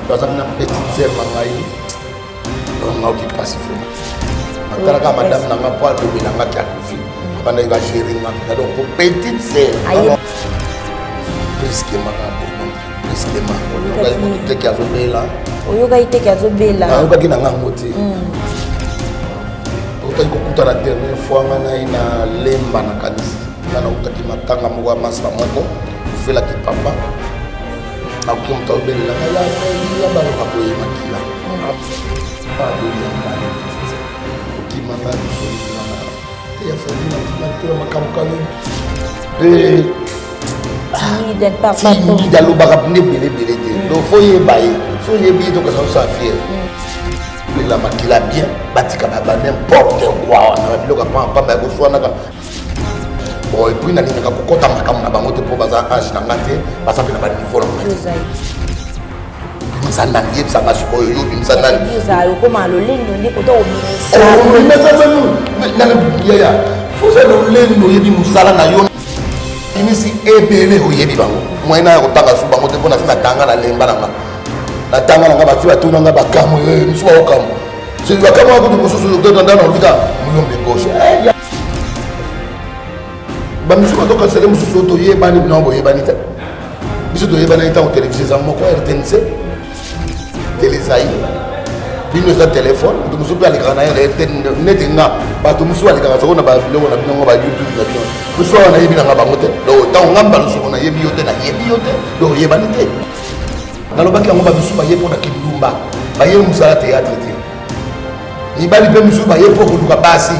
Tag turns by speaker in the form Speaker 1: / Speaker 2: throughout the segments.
Speaker 1: Baza na petite sœur na ngai. Donc naoki mpasi vraiment. Natalaka madame na nga mpo alobela nga ki akufi. Abandaki ba gérer nga mpenza. Donc po petite sœur. Brusquement kaka boye. Brusquement. Oyokaki kutu te ke azobela.
Speaker 2: Oyokaki te ke azobela.
Speaker 1: Nayokaki na nga yango te. Otaki kokutana dernière fois nga na ye na Lemba nakanisi. Nga nautaki matanga moko ya masta moko ofelaki papa. Nakoki moto aobelela nga ya ya baloka boye makila. Adoyamba okima nga biso te ya famille nakima te na makambo kayo mpe timide alobaka nde ebele ebele te donc fo yeba ye so oyebi ye tokasa osala fiere lela makila bien batika ba n'importe quoi wana babiloko ya pamba pamba ya koswanaka. Bon, et puis nalingaka kokɔta makambo na bango te mpo baza age na nga te, baza mpe na baniveau na nga te. Obimisa nani? Yebisa nga sikoyo, yo obimisa nani?
Speaker 2: Okoma lolendo nde kota obimisa
Speaker 1: yaya foza lolendo. Oyebi mosala na yo, bimisi ebele, oyebi bango moyen ya kotanga su bango te mpo nasi natanga na lemba na nga, natanga na nga bati batuna nga bakamwe misu baokamwe soki bakamwe akutu mosusu nda na olobika muyombe gauche bamisusu bazokanisaka mosusu oyo toyebani bino boyebani te. Biso toyebanaki ntango televizio eza moko, RTNC, Télé-Zaïre. Bino eza telefone, moto mosusu mpe alekaka na ye neti nga. Bato mosusu alekaka soko na babiloko na bino ngo, ba YouTube na bino mosusu awa, nayebi nanga bango te. Donc ntango nga mbala soko nayebi yo te, nayebi yo te, donc oyebani te. Nalobaki yango, bamisusu baye mpo na kindumba, baye mosala théâtre te. Mibali mpe misusu baye mpo koluka basi.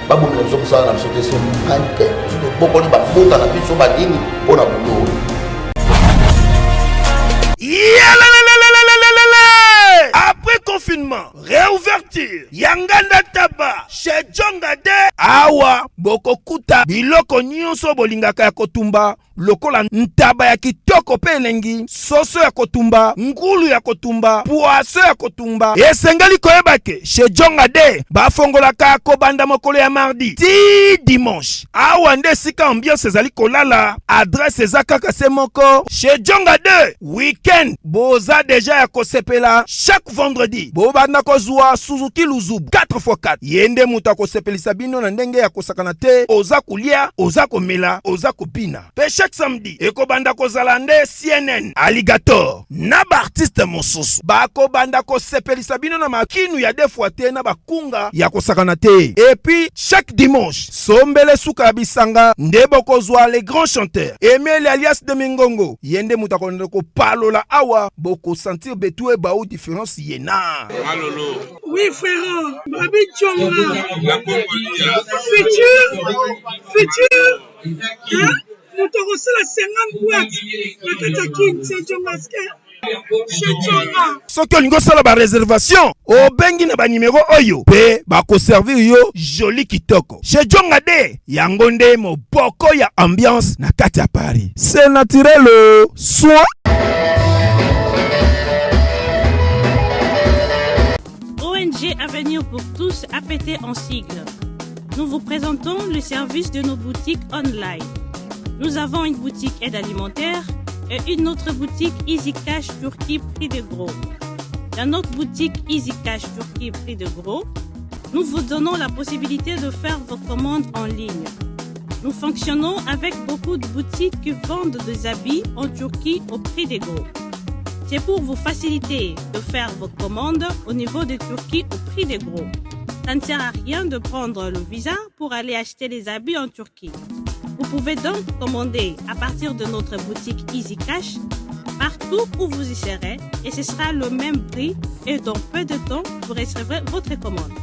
Speaker 1: Babomela biso mosala na biso te. So ngai mpe biso tobokoli bamboka na biso banini mpo na bulo oyo.
Speaker 3: Après confinement, réouverture ya Nganda Taba chez Jonga de awa, bokokuta biloko nyonso bolingaka ya kotumba lokola ntaba ya kitoko mpe elengi, soso ya kotumba, ngulu ya kotumba, poisson ya kotumba. Esengeli koyeba ke chez Jonga de bafongolaka kobanda mokolo ya mardi ti dimanche. Awa nde esika ambiance ezali kolala. Adresse eza kaka se moko, chez Jonga de. Weekend boza deja ya kosepela. Chaque vendredi bobanda kozwa Suzuki Luzubu 4x4. Ye nde moto akosepelisa bino na ndenge ya kosakana te. Oza kolia, oza komela, oza kobina. Mpe chaque samedi ekobanda kozala nde CNN Alligator na baartiste mosusu bakobanda kosepelisa bino na makinu ya deux fois te, na bakunga ya kosakana te. Et puis chaque dimanche, sombele suka ya bisanga nde bokozwa les grands chanteurs Emile alias de Mingongo. Ye nde moto akolanda kopalola awa, bokosentir betu ebau différence ye na
Speaker 4: Malolo.
Speaker 5: Oui frère, Babi Djonga. Futur, futur, hein? Moto akosala 50 boîte na kati ya Kin, c'est Djongaske. Chez Djonga.
Speaker 3: Soki olingi osala bareservation, obengi na banimero oyo mpe bakoservir yo joli kitoko. Chez Jonga de yango nde moboko ya ambiance na kati ya Paris. C'est naturel, soin.
Speaker 6: ONG Avenir pour tous, APT en sigle. Nous vous présentons le service de nos boutiques online. Nous avons une boutique aide alimentaire et une autre boutique Easy Cash Turquie prix de gros. Dans notre boutique Easy Cash Turquie prix de gros, nous vous donnons la possibilité de faire vos commandes en ligne. Nous fonctionnons avec beaucoup de boutiques qui vendent des habits en Turquie au prix des gros. C'est pour vous faciliter de faire vos commandes au niveau de Turquie au prix des gros. Ça ne sert à rien de prendre le visa pour aller acheter les habits en Turquie. Vous pouvez donc commander à partir de notre boutique Easy Cash partout où vous y serez et ce sera le même prix et dans peu de temps, vous recevrez votre commande.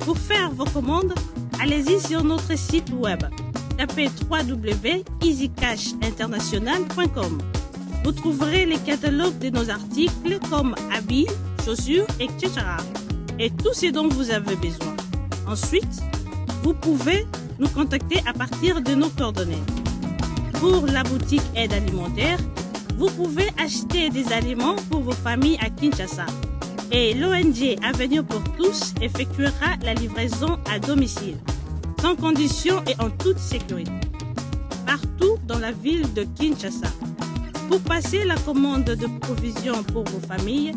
Speaker 6: Pour faire vos commandes, allez-y sur notre site web. Tapez www.easycashinternational.com. Vous trouverez les catalogues de nos articles comme habits, chaussures, etc. Et tout ce dont vous avez besoin. Ensuite, vous pouvez nous contacter à partir de nos coordonnées. Pour la boutique aide alimentaire, vous pouvez acheter des aliments pour vos familles à Kinshasa. Et l'ONG Avenir pour tous effectuera la livraison à domicile, sans condition et en toute sécurité, partout dans la ville de Kinshasa. Pour passer la commande de provisions pour vos familles,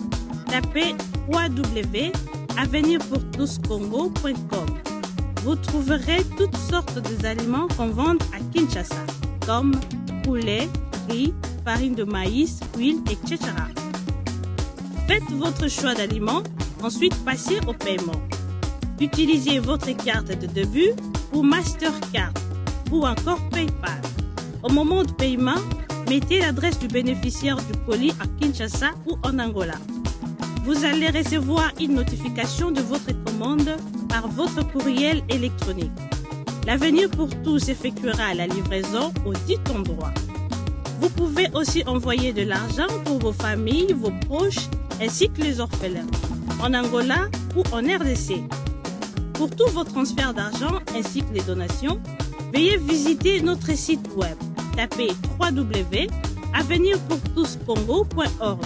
Speaker 6: tapez www.avenirpourtouscongo.com. Vous trouverez toutes sortes d'aliments qu'on vend à Kinshasa, comme poulet, riz, farine de maïs, huile, etc. Faites votre choix d'aliments, ensuite passez au paiement. Utilisez votre carte de début ou Mastercard ou encore PayPal. Au moment de paiement, mettez l'adresse du bénéficiaire du colis à Kinshasa ou en Angola. Vous allez recevoir une notification de votre commande par votre courriel électronique. L'avenir pour tous effectuera la livraison au dit endroit. Vous pouvez aussi envoyer de l'argent pour vos familles, vos proches ainsi que les orphelins, en Angola ou en RDC. Pour tous vos transferts d'argent ainsi que les donations, veuillez visiter notre site web. Tapez www.avenirpourtouscongo.org.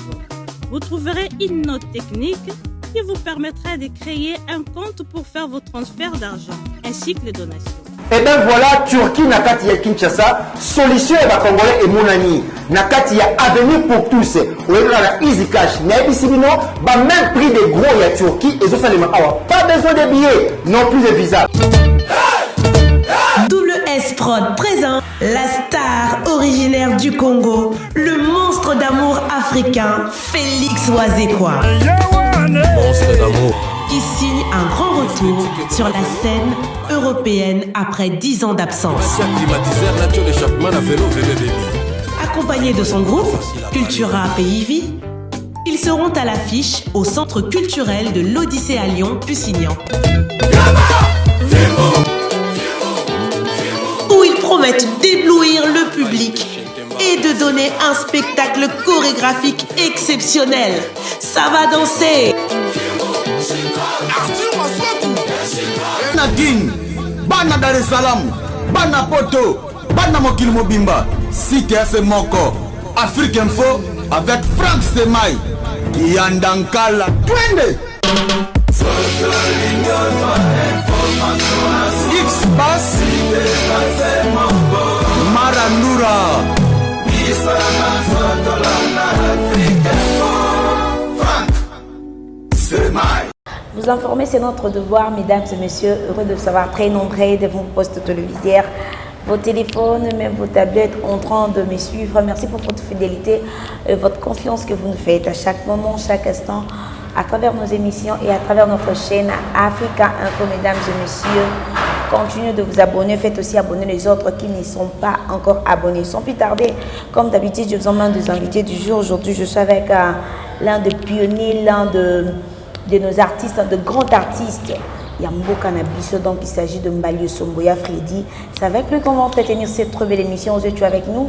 Speaker 6: Vous trouverez une note technique qui vous permettra de créer un compte pour faire vos transferts d'argent ainsi que les donations.
Speaker 4: Et eh ben voilà, Turquie na kati ya Kinshasa, solution ya ba Congolais emonani na kati ya avenir pour tous. Oyekaka na Easy Cash, nayebisi bino ba même prix de gros ya Turquie ezosalema awa. Pas besoin de billets, non plus de visa.
Speaker 7: WS Prod présente la star originaire du Congo, le monstre d'amour africain, Félix Wazekwa.
Speaker 8: Monstre d'amour.
Speaker 7: Qui signe un grand retour sur la scène européenne après 10 ans d'absence. Accompagné de son groupe, Cultura Pays ils seront à l'affiche au centre culturel de l'Odyssée à Lyon, Pusignan. Où ils promettent d'éblouir le public et de donner un spectacle chorégraphique exceptionnel. Ça va danser
Speaker 4: Nadine, bana Dar es Salaam, bana Poto, bana mokili mobimba, site ya se moko, Afrique Info avec Franck Semay, Kiyanda Nkala, twende X Bass, Marandura.
Speaker 2: Vous informer, c'est notre devoir, mesdames et messieurs. Heureux de vous savoir très nombreux devant vos postes téléviseurs, vos téléphones, même vos tablettes en train de me suivre. Merci pour votre fidélité et votre confiance que vous nous faites à chaque moment, chaque instant, à travers nos émissions et à travers notre chaîne Africa Info, mesdames et messieurs. Continuez de vous abonner, faites aussi abonner les autres qui ne sont pas encore abonnés. Sans plus tarder, comme d'habitude, je vous emmène des invités du jour. Aujourd'hui, je suis avec euh, l'un des pionniers, l'un de, de nos artistes, un de grands artistes. Ya mboka na biso, donc il s'agit de Mbalio Somboya Freddy. C'est avec lui qu'on va entretenir cette très belle émission. Aujourd'hui, tu es avec nous.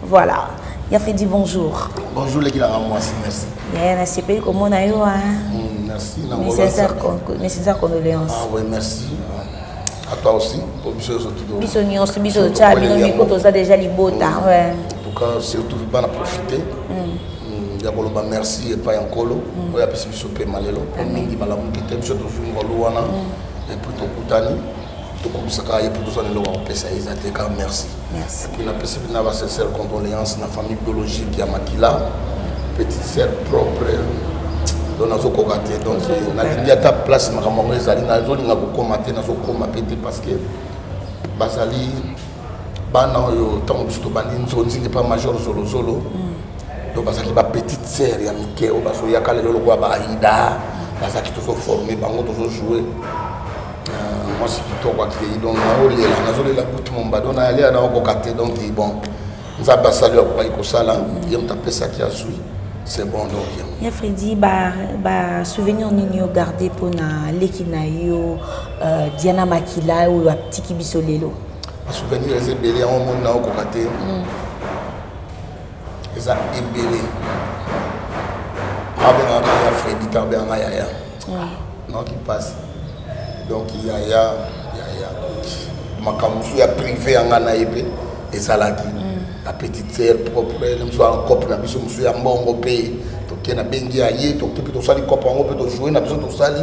Speaker 2: Voilà. Ya Freddy, bonjour.
Speaker 1: Bonjour les gars, moi merci.
Speaker 2: Yeah, nasepeli komona yo hein.
Speaker 1: Mm, merci.
Speaker 2: Mes sincères, mes sincères condoléances.
Speaker 1: Ah oui, merci. À toi aussi. Pour biso surtout.
Speaker 2: Biso nyonso, biso tcha bino miko toza déjà libota. Mm. Ouais.
Speaker 1: En tout cas, surtout bana profiter. Mm. ya koloba merci epai ya nkolo mm. oyo apesi biso pema lelo mpo mingi balamuki te biso tozwi ngolu wana mm. epuis tokutani tokomisaka ye mpo tozwa na eloko ya kopesa ye eza te kaka merci epuis napesi na ba sincère condoléance na famille biologique ya makila petite sœur propre donc nazokoka te donc nalingi ata place makambo yango ezali nazolinga kokoma te nazokoma mpe te parce que bazali bana oyo ntango biso tobandi nzonzingi mpa major zolozolo mm. donc bazalaki ba petite sœur ya mike oyo bazoyaka lelo lokola ba aida bazalaki tozoforme bango tozojoue euh, mwasi kitoko akei donc naolela nazolela butu momba donc nayalela naokoka te donc bon nzambe asali oyo akokaki kosala ye moto apesaki azwi c'est bon donc
Speaker 2: ya fredi ba, ba souvenir nini yo garde mpona leki na yo euh, diana makila oyo atiki biso lelo
Speaker 1: basouvenir eza ebele yango omoni naokoka te mm. eza ebele abengaka ya fredi te abengaka yaya naoki mpasi donc yaya yaya donc makambo mosusu ya privé ya ngai na ye mpe ezalaki mm. la petite sœur propre na mosusu cope na biso mosusu ya mbongo mpe toke na bengi ya ye toke mpe tosali cope yango mpe tojoue na biso tosali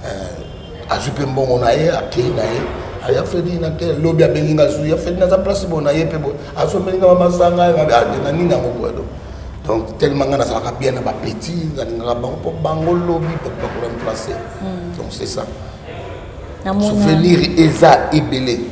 Speaker 1: euh, azwi mpe mbongo na ye akei na ye aya fredi na te lobi abengi nga azwi ya fredi naza place bo na ye mpe boye azomeli nga bamasanga na nini yango boye donc. Donc tellement nga nazalaka bien na bapetit, nalingaka bango mpo bango lobi bato bakoremplace. Donc c'est ça. Souvenir eza ebele.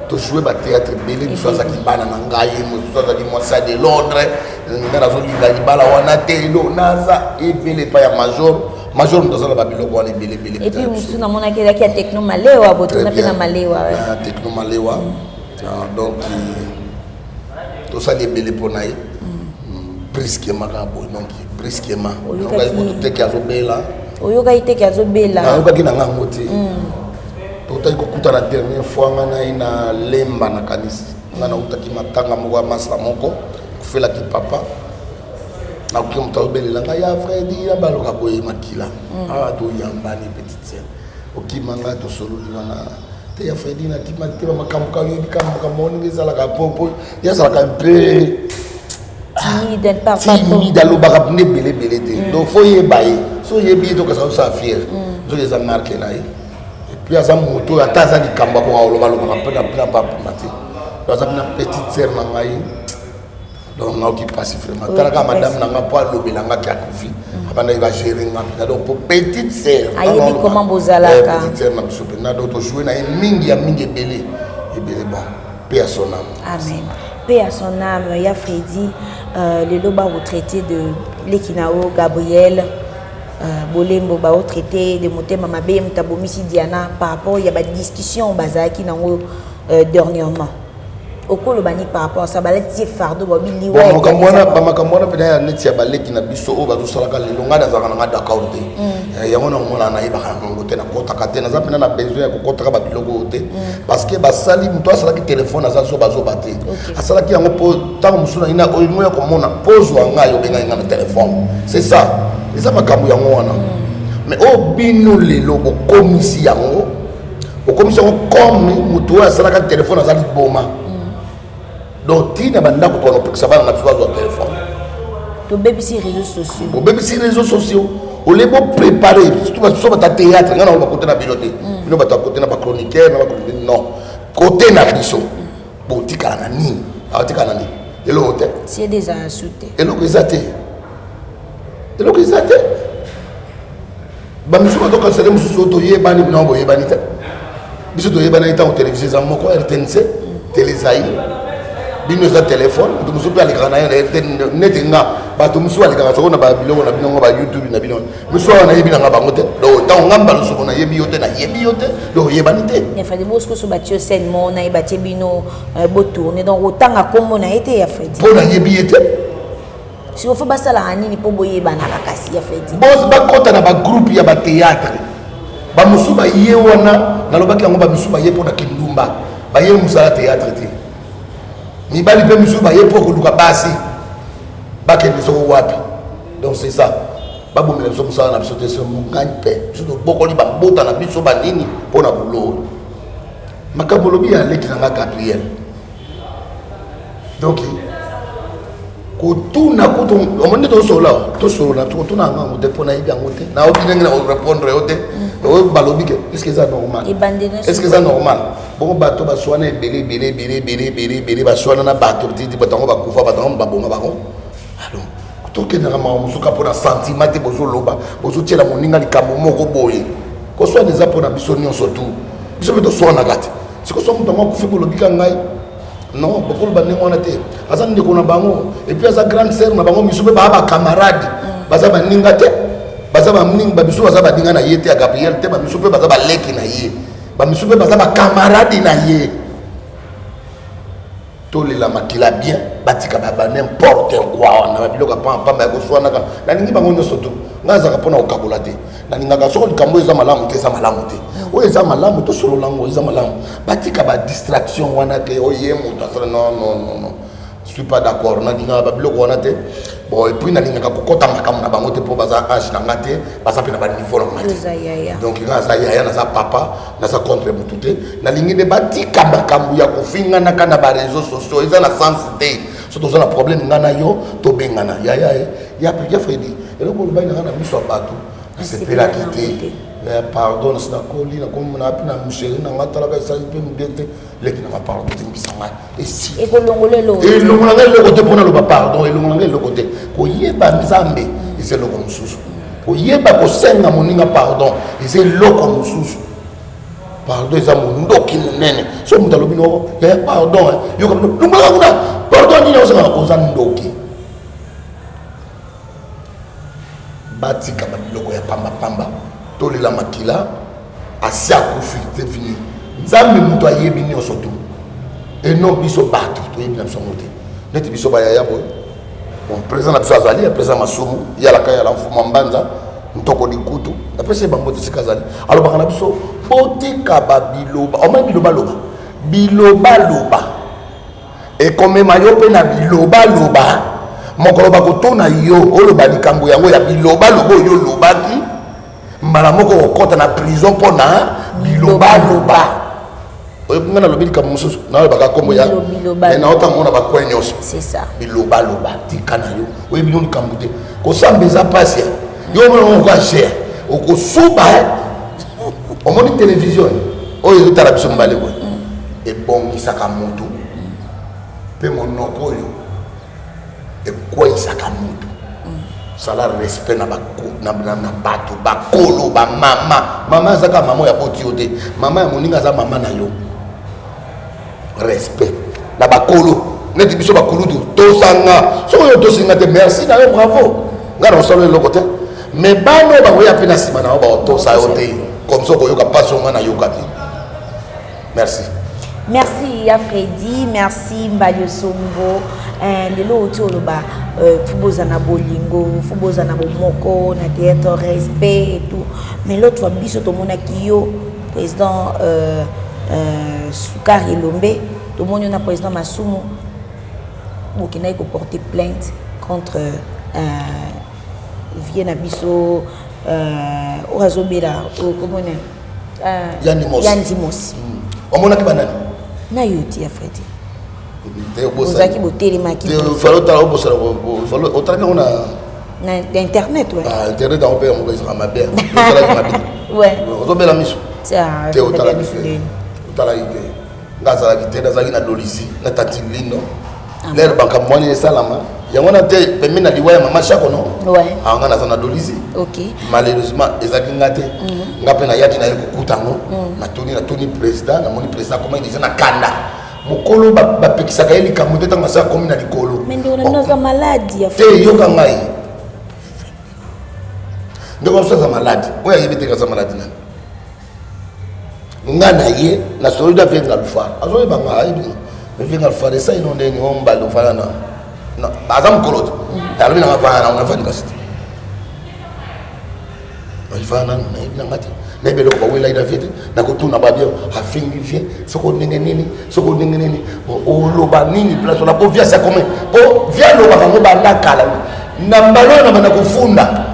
Speaker 1: Tojoue bathéâtre ebele. Mosusu azalaki bana na ngai, mosusu azalaki mwasi ya de Londres, nga nazolinga libala wana te. Elo naza ebele epai ya major. Major moto aza na babiloko wana ebele ebele.
Speaker 2: Et puis mosusu namonaki ezalaki ya Techno Malewa, botuna mpe na Malewa.
Speaker 1: Na Techno Malewa. Donc tosali ebele mpo na ye brusquement kaka boye. Donc brusquement oyokaki kutu teke azobela.
Speaker 2: Oyokaki teke azobela?
Speaker 1: Nayokaki na ngango te. Totaki kokutana dernière fois nga na ye na Lemba. Nakanisi nga nautaki matanga moko ya masa moko kufelaki papa. Nakoki moto azobelela ngai ya Fredi na baloka boye makila. Awa toyambani, petite sœur okima ngai, tosololi wana te. Ya Fredi, nakima te. Bamakambo ka oyebi kaka makambo ndenge ezalaka po ye azalaka mpe
Speaker 2: timide, elle parle pas trop.
Speaker 1: Timide, alobaka nde ebele ebele te. Donc faut yeba ye. So oyebi ye, tokasa osala fier. Soki eza marke na ye, et puis aza moto oyo ata aza likambo akoka kolobalobaka mpe na mpena bapema te. Donc aza mpena petite sœur na ngai. Donc naoki mpasi vraiment. Talaka madame na nga mpo alobela nga ki akufi, abandaki bagere nga mpena. Donc po petite sœur
Speaker 2: Ayebi comment bozalaka.
Speaker 1: Petite sœur na biso mpena. Donc tojoue na ye mingi ya mingi, ebele ebele. Bon, paix à son âme.
Speaker 2: Amen. Paix à son âme. Ya Freddy, lelo bakotraité de leki na yo Gabriel Bolembo, baotraité de motema mabe, moto abomisi Diana, par rapport ya badiscussion bazalaki nango dernièrement. Okoloba ni par rapport à ça? Balati ye fardeau, babi liwa.
Speaker 1: Bon, makambo wana, bamakambo wana mpena ya neti ya baleki na biso oyo bazosalaka lelo, ngai nazalaka na ngai d'accord te. Yango na omona nayebaka yango te, nakɔtaka te. Naza mpena na besoin ya kokɔtaka babiloko oyo te, parce que basali moto asalaki telefone aza zobazoba te. Asalaki yango mpo ntango mosusu na nini oyo ya komona mpo ozwa ngai, obengai ngai na telefone. C'est ça, eza makambo yango wana. Mais oyo bino lelo bokomisi yango, bokomisi yango comme moto oyo asalaka telefone aza liboma. Donc ntina bandako tokana kopekisa bana na biso bazwa telefone.
Speaker 2: Tobebisi réseaux sociaux.
Speaker 1: Bobebisi réseaux sociaux. Ole boprépare surtout biso bato ya théâtre. Ngai na bakote na bino te, bino bato ya kote na bachroniqueur na bachroniqueur, non, kote na biso botikala na nini? Aotikala na nini? Eloko te.
Speaker 2: Siede ezala su te.
Speaker 1: Eloko eza te, eloko eza te. Bamisusu bazokanisaka mosusu oyo toyebani bino boyebani te. Biso toyebanaki ntango télévision eza moko, RTNC, Télé Zaïre. Bino eza telefone. Moto mosusu mpe alekaka na ye na RTN neti nga. Bato mosusu balekaka soko na babiloko na bino ngo, bayoutube na bino mosusu awa, nayebi nanga bango te. Donc ntango nga mbala soko nayebi yo te, nayebi yo te, donc oyebani te.
Speaker 2: Ya Fredi, bosiko so batie scène moko na ye, batie bino botourne, donc otanga nkombo na ye te, ya Fredi?
Speaker 1: Mpo nayebi ye te.
Speaker 2: Siko faut basalaka nini mpo boyebanaka kasi, ya Fredi?
Speaker 1: Bos bakɔta na bagroupe ya bathéâtre. Bamosusu baye wana, nalobaki yango, bamisusu baye mpo na kindumba, baye mosala théâtre te. Mibali mpe misusu baye mpo koluka basi bakende soko wapi. Donc c'est ça, babomela biso mosala na biso te. So mongai mpe biso tobokoli bambota na biso banini mpo na bulo oyo. Makambo olobi ya leki na nga Gabriel, donc kotuna kutu omoni nde tosolola, tosolola, kotuna yango te mpo nayebi yango te. Nayoki ndenge na korépondre yo te. Oyo balobi ke est ce que eza normal? Est ce que eza normal? Bongo bato baswana ebele ebele ebele ebele ebele ebele, baswana na bato titi, bato yango bakufa, bato yango baboma bango. Alors tokendaka makambo mosuka mpona sentiment te. Bozoloba, bozotiela moninga likambo moko boye. Koswana eza mpona biso nyonso tu. Biso mpe toswanaka te. Sikoso moto yango akufi, bolobika ngai non, bokoloba ndenge wana te. Aza ndeko na bango et puis aza grande sœur na bango. Misu mpe baa bacamarade, baza baninga te, baza baninga. Bamisu baza baninga na ye te, ya Gabriel te. Bamisu mpe baza baleki na ye, bamisu mpe baza bacamarade na ye. Tolela makila bien, batika ba n'importe quoi wana, babiloko ya pamba ya koswanaka. Nalingi bango nyonso tu. Ngai azalaka mpona kokabola te. Nalingaka soko likambo oyo eza malamu te, eza malamu te. Oyo eza malamu, tosolola yango, eza malamu. Batika badistraction wana te. Oye moto asala, non, non, non, non, je suis pas d'accord. Nalingaka babiloko wana te. Bon, et puis nalingaka kokɔta makambo na bango te mpo baza age na nga te, baza mpe na baniveau na nga te. Donc nga aza yaya, naza papa, naza contre motu te. Nalingi nde batika makambo ya kofinganaka na baréseau sociaux, eza na sens te. So toza na problème nga na yo, tobengana. Yaya ya Fredi, eloko olobaki na nga na miso ya bato, nasepelaki te. Eh, pardon nasi nakoli nakomi na mpe na chéri na ngai talaka esali mpe mibie te leki na nga pardon limbisa ngai esi
Speaker 2: ekolongola eloko te.
Speaker 1: Elongola ngai eloko te mpo naloba pardon, elongola ngai eloko te. Koyeba Nzambe eza eloko mosusu, koyeba kosenga moninga pardon eza eloko mosusu. Pardon eza mondoki monene. Soki moto alobi no yaya pardon, eh, yoka bino longolaka kuna pardon nini osengaka, oza ndoki. Batika babiloko ya pambapamba, tolela makila asi akufi, c'est fini. Nzambe moto ayebi nyonso tu eno biso bato toyebi na biso yango te. Neti biso bayaya boye, bon, président na biso azali ya président Masumu yalaka yala mfuma mbanza ntoko likutu, napesi ye bango te sika azali alobaka na biso botika babiloba omai bilobaloba bilobaloba ekomema yo mpe na bilobaloba. Mokolo bakotuna yo oloba likambo yango ya bilobaloba oyo olobaki, mbala moko okota na prison mpo na bilobaloba. Oyebi nga nalobi likambo mosusu, nalobaka nkombo ya
Speaker 2: Bilobaloba.
Speaker 1: naotango na bacoin nyonso.
Speaker 2: C'est ça.
Speaker 1: Bilobaloba tika na yo, oyebi no likambo te. Kosamba eza mpasi ya yo omona moko ager okosuba. Omoni télévision oyo ezotala biso mibale boye, ebongisaka motu mpe monoko oyo ekweyisaka motu. Sala respect na na bato bakolo, bamama. Mama aza kaka mama oyo aboti yo te, mama ya moninga aza mama na yo. Respect na bakolo neti biso bakulutu, tosanga soki oyo tosinga te, merci na yo, bravo. Ngai na kosala eloko te, mais bana oyo bakoya mpe na nsima na yo bakotosa yo te, comme ça okoyoka mpasi oyo ngai nayoka te. Merci.
Speaker 2: Merci ya Freddy, merci Mbalio Songo. Lelo oti oloba faut bozala na bolingo, faut bozala na bomoko na théâtre, respect et tout. Mais l'autre fois biso tomonaki yo président Sukari Elombe, tomoni yo na président Masumu bokendaki koporter plainte contre vie na biso oyo azobela komona
Speaker 1: Yandimos.
Speaker 2: Yandimos.
Speaker 1: Omonaki banani?
Speaker 2: Na yo ti ya Freddy. Ozalaki botelemaki.
Speaker 1: Fallait otala, obosana otalaki yango na
Speaker 2: na internet, ouais.
Speaker 1: Ah, internet yango mpe yango ezalaka mabe, otalaki mabe.
Speaker 2: Ouais.
Speaker 1: Ozobela miso te, otalaki
Speaker 2: miso
Speaker 1: te.
Speaker 2: ndeni.
Speaker 1: Otalaki te, nga azalaki te, nazalaki na Dolisi na tantine Lino lere makambo wana esalama yango wana te, pembeni na liwa ya mama Shako no. Ah, nga naza na Dolisi. Malheureusement ezalaki nga te. Nga mpe nayaki naye kokuta yango, natuni président, namoni président akomaki déjà na kanda. Mokolo bapekisaka ye likambo te, ntango asi akomi na likolo.
Speaker 2: Mais ndeko na bino aza malade ya
Speaker 1: te, yoka ngai, ndeko mosusu aza malade oyo ayebi te aza malade nani. Nga na ye nasololi na venga lufara, azoyeba nga, ayebi nga venga lufara esali no ndenge o mbali ofana na aza mokolo te. Alobi nanga vana nango, nafandi kasi te, vana nanu, nayebi nanga te, nayebi eloko bawelaki na vie te. Nakotuna babien afingi vie soko ndenge nini, soko ndenge nini. Bon, oloba nini place wana po vie asi akome, po vie alobaka yango banda kala na mbala oyo na banda kofunda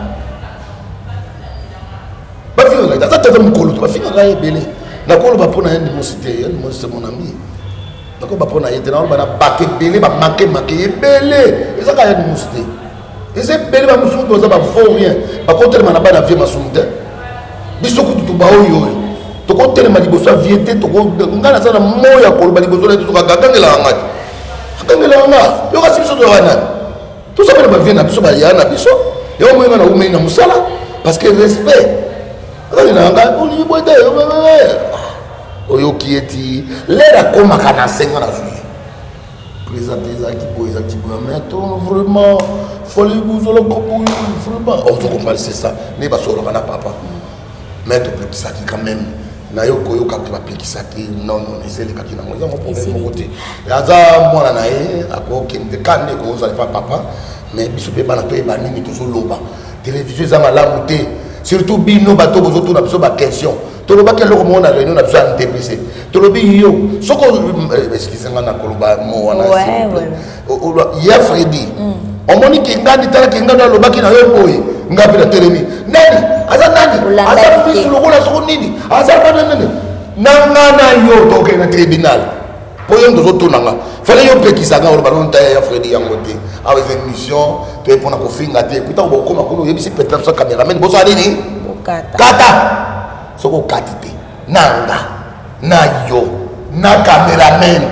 Speaker 1: bafingaka ye. Aza tata mokolo te, bafingaka ye ebele. Nakoloba mpo na ye ndimosi te, ye ndimosi c'est mon ami. Nakoloba mpo na ye te, nakoloba na bato ebele bamake make ebele, eza kaka ye ndimosi te, eza ebele. Bamosusu baza bafaux rien, bakotelema na bana vie Masumu te. Biso kutu toba oyo oyo tokotelema liboso ya vie te. Ngai naza na moyo ya koloba liboso na ye te, soki agangelaka nga te, agangelaka nga. Yokasi biso toyaka nani, toza mpe na bavie na biso, baya na biso yango moyenga na umei na mosala, parce que respect akangelaka ngai olingi boye te. Oyoki ye ti lere akomaka na senga na zwi président ezalaki boye, ezalaki boye, mais to vraiment fallait bozalaka boye vraiment, ozo comprendre, c'est ça nde basololaka na papa. Mais topekisaki quand même na yo koyoka te, bapekisaki non non, eza elekaki nango, eza ngo problème moko te. Aza mwana na ye, akokende ka nde kozala epa papa. Mais biso mpe bana toyeba nini tozoloba. Télévision eza malamu te, surtout bino bato bozotuna biso baquestion. Tolobaki eloko moko na réunion na biso ya NTPC, tolobi yo soko, excuse nga na koloba mo wana, s'il vous plaît. Ya Fredi, omoni kingandi, tala kingandi alobaki na yo boye, nga mpe natelemi nani aza nani, aza misu lokola soko nini, aza bana nani na nga na yo tokokende na tribunal. Mpo yo moto ozotuna nga, fallait yo opekisa nga, oloba nono taya ya Fredi yango te, awa eza émission toye mpona kofinga te. Puis ntango bokoma kuna, oyebisi peut-être biso cameraman bosala nini, kata. Soki okati te na nga na yo na cameraman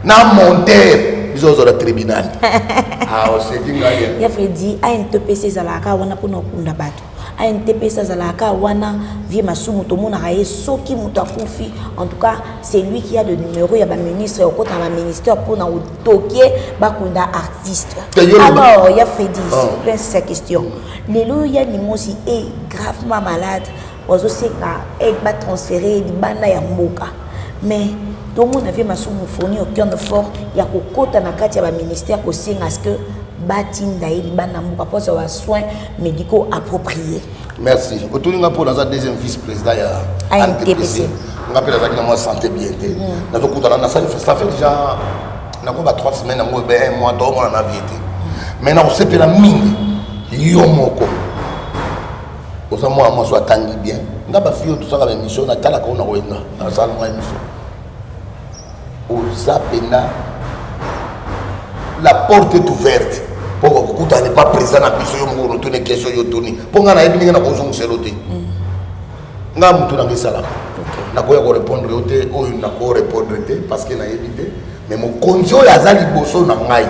Speaker 1: na monteur, biso ozala tribunal. Ah, oseki ngai.
Speaker 2: Ya Fredi, ANTPC ezalaka wana mpona kokunda bato. ANTPC azalaka wana. Vie Masumu, tomonaka ye soki moto akufi. En tout cas, c'est lui qui a le numéro ya baministre, okota na baministère mpona otokie bakunda artiste. Alors ya Fredi, s'il vous plaît, sa question: lelo ya Nimosi est gravement malade, bazosenga aide, batransfere libanda ya mboka, mais tomona vie Masumu fournir aucun effort ya kokota na kati ya baministère kosenga ce que batinda ye libanda mboka mpo azwa basoins médicaux appropriés.
Speaker 1: Merci. Otuni nga mpo naza deuxième vice président ya
Speaker 2: ANTPC.
Speaker 1: Nga mpe nazalaki na mwa santé bien te. Nazokutana, nasali, ça fait déjà nako ba 3 semaines yango ebe un mois toomona na vie te, mais nakosepela mingi. Yo moko oza mwana mwasi atangi bien. Nga bafille oyo tosalaka baémission, natalaka oyo nakoyenga, nasala nga émission. Oza pena, la porte est ouverte mpo kokutana pa président na biso. Yo moko otuni question, yo tuni mpo ngai nayebi ndenge nakozongiselo te. Nga motu nanga esalaka, nakoya korépondre yo te. Oyo nakorépondre te parce que nayebi te, mais mokonzi oyo aza liboso na ngai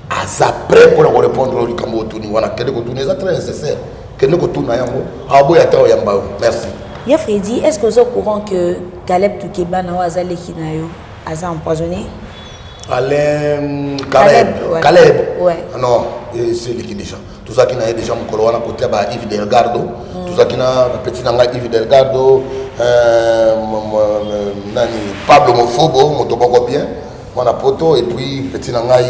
Speaker 1: aza prêt mpona korépondre oyo likambo otuni wana. Kende kotuna, eza très nécessaire. Kende kotuna yango, aboya te, oyamba yo. Merci.
Speaker 2: Ya Fredi, est ce que oza au courant que Caleb Tukebana oyo aza leki na yo aza empoisonné?
Speaker 1: Alain Caleb.
Speaker 2: Ouais.
Speaker 1: Caleb.
Speaker 2: Ouais.
Speaker 1: Ah non, eseleki déjà. Tozalaki na ye déjà mokolo wana kote ya ba Yves Delgardo. Tozalaki na petit na ngai Yves Delgardo, nani, Pablo Mofobo, moto moko bien, mwana poto, et puis petit na ngai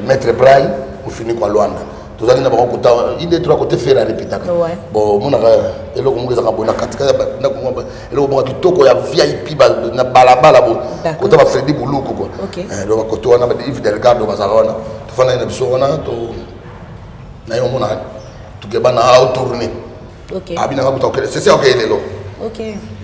Speaker 1: Maître Bray Mofiniko ya Lwanda. Tozalaki na bango kota ide trois côté fer arepetaka. Bon, omonaka eloko moko ezaka boye na katikati ya ndako moko, eloko moko ya kitoko ya VIP na balabala boye. Kota ba Fredi Buluku quoi. Donc bakote wana ba Yves Delgardo bazalaka wana, tofandaki na biso wana to na ye. Omona tukeba na aotourne abinanga kuta okende sese, okeye lelo.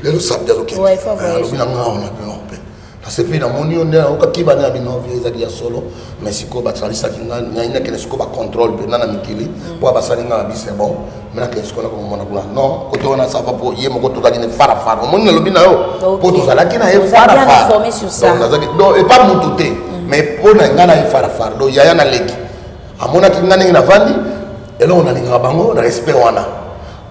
Speaker 1: Lelo samedi azokende.
Speaker 2: Ouais, il faut voyager.
Speaker 1: Alobi na nga wana bino mpe nasepeli, namoni yo nde naokaki bana ya bino vie ezali ya solo. Mais sikoyo basalisaki nga, ngai nakende sikoyo bacontrôle mpenza na mikili mpo basali nga na bi c'est bon. Mais nakende sikoyo nakomomona kuna non kote wana ça va, mpo ye moko tozalaki ne farafara. Omoni, nalobi na yo mpo tozalaki na ye
Speaker 2: Oza bien informé sur ça.
Speaker 1: Donc, nazalaki donc epa mutu te, mais mpo na ngai na ye farafara. Donc yaya na leki amonaki ngai ndenge navandi, eloko nalingaka bango na respect wana.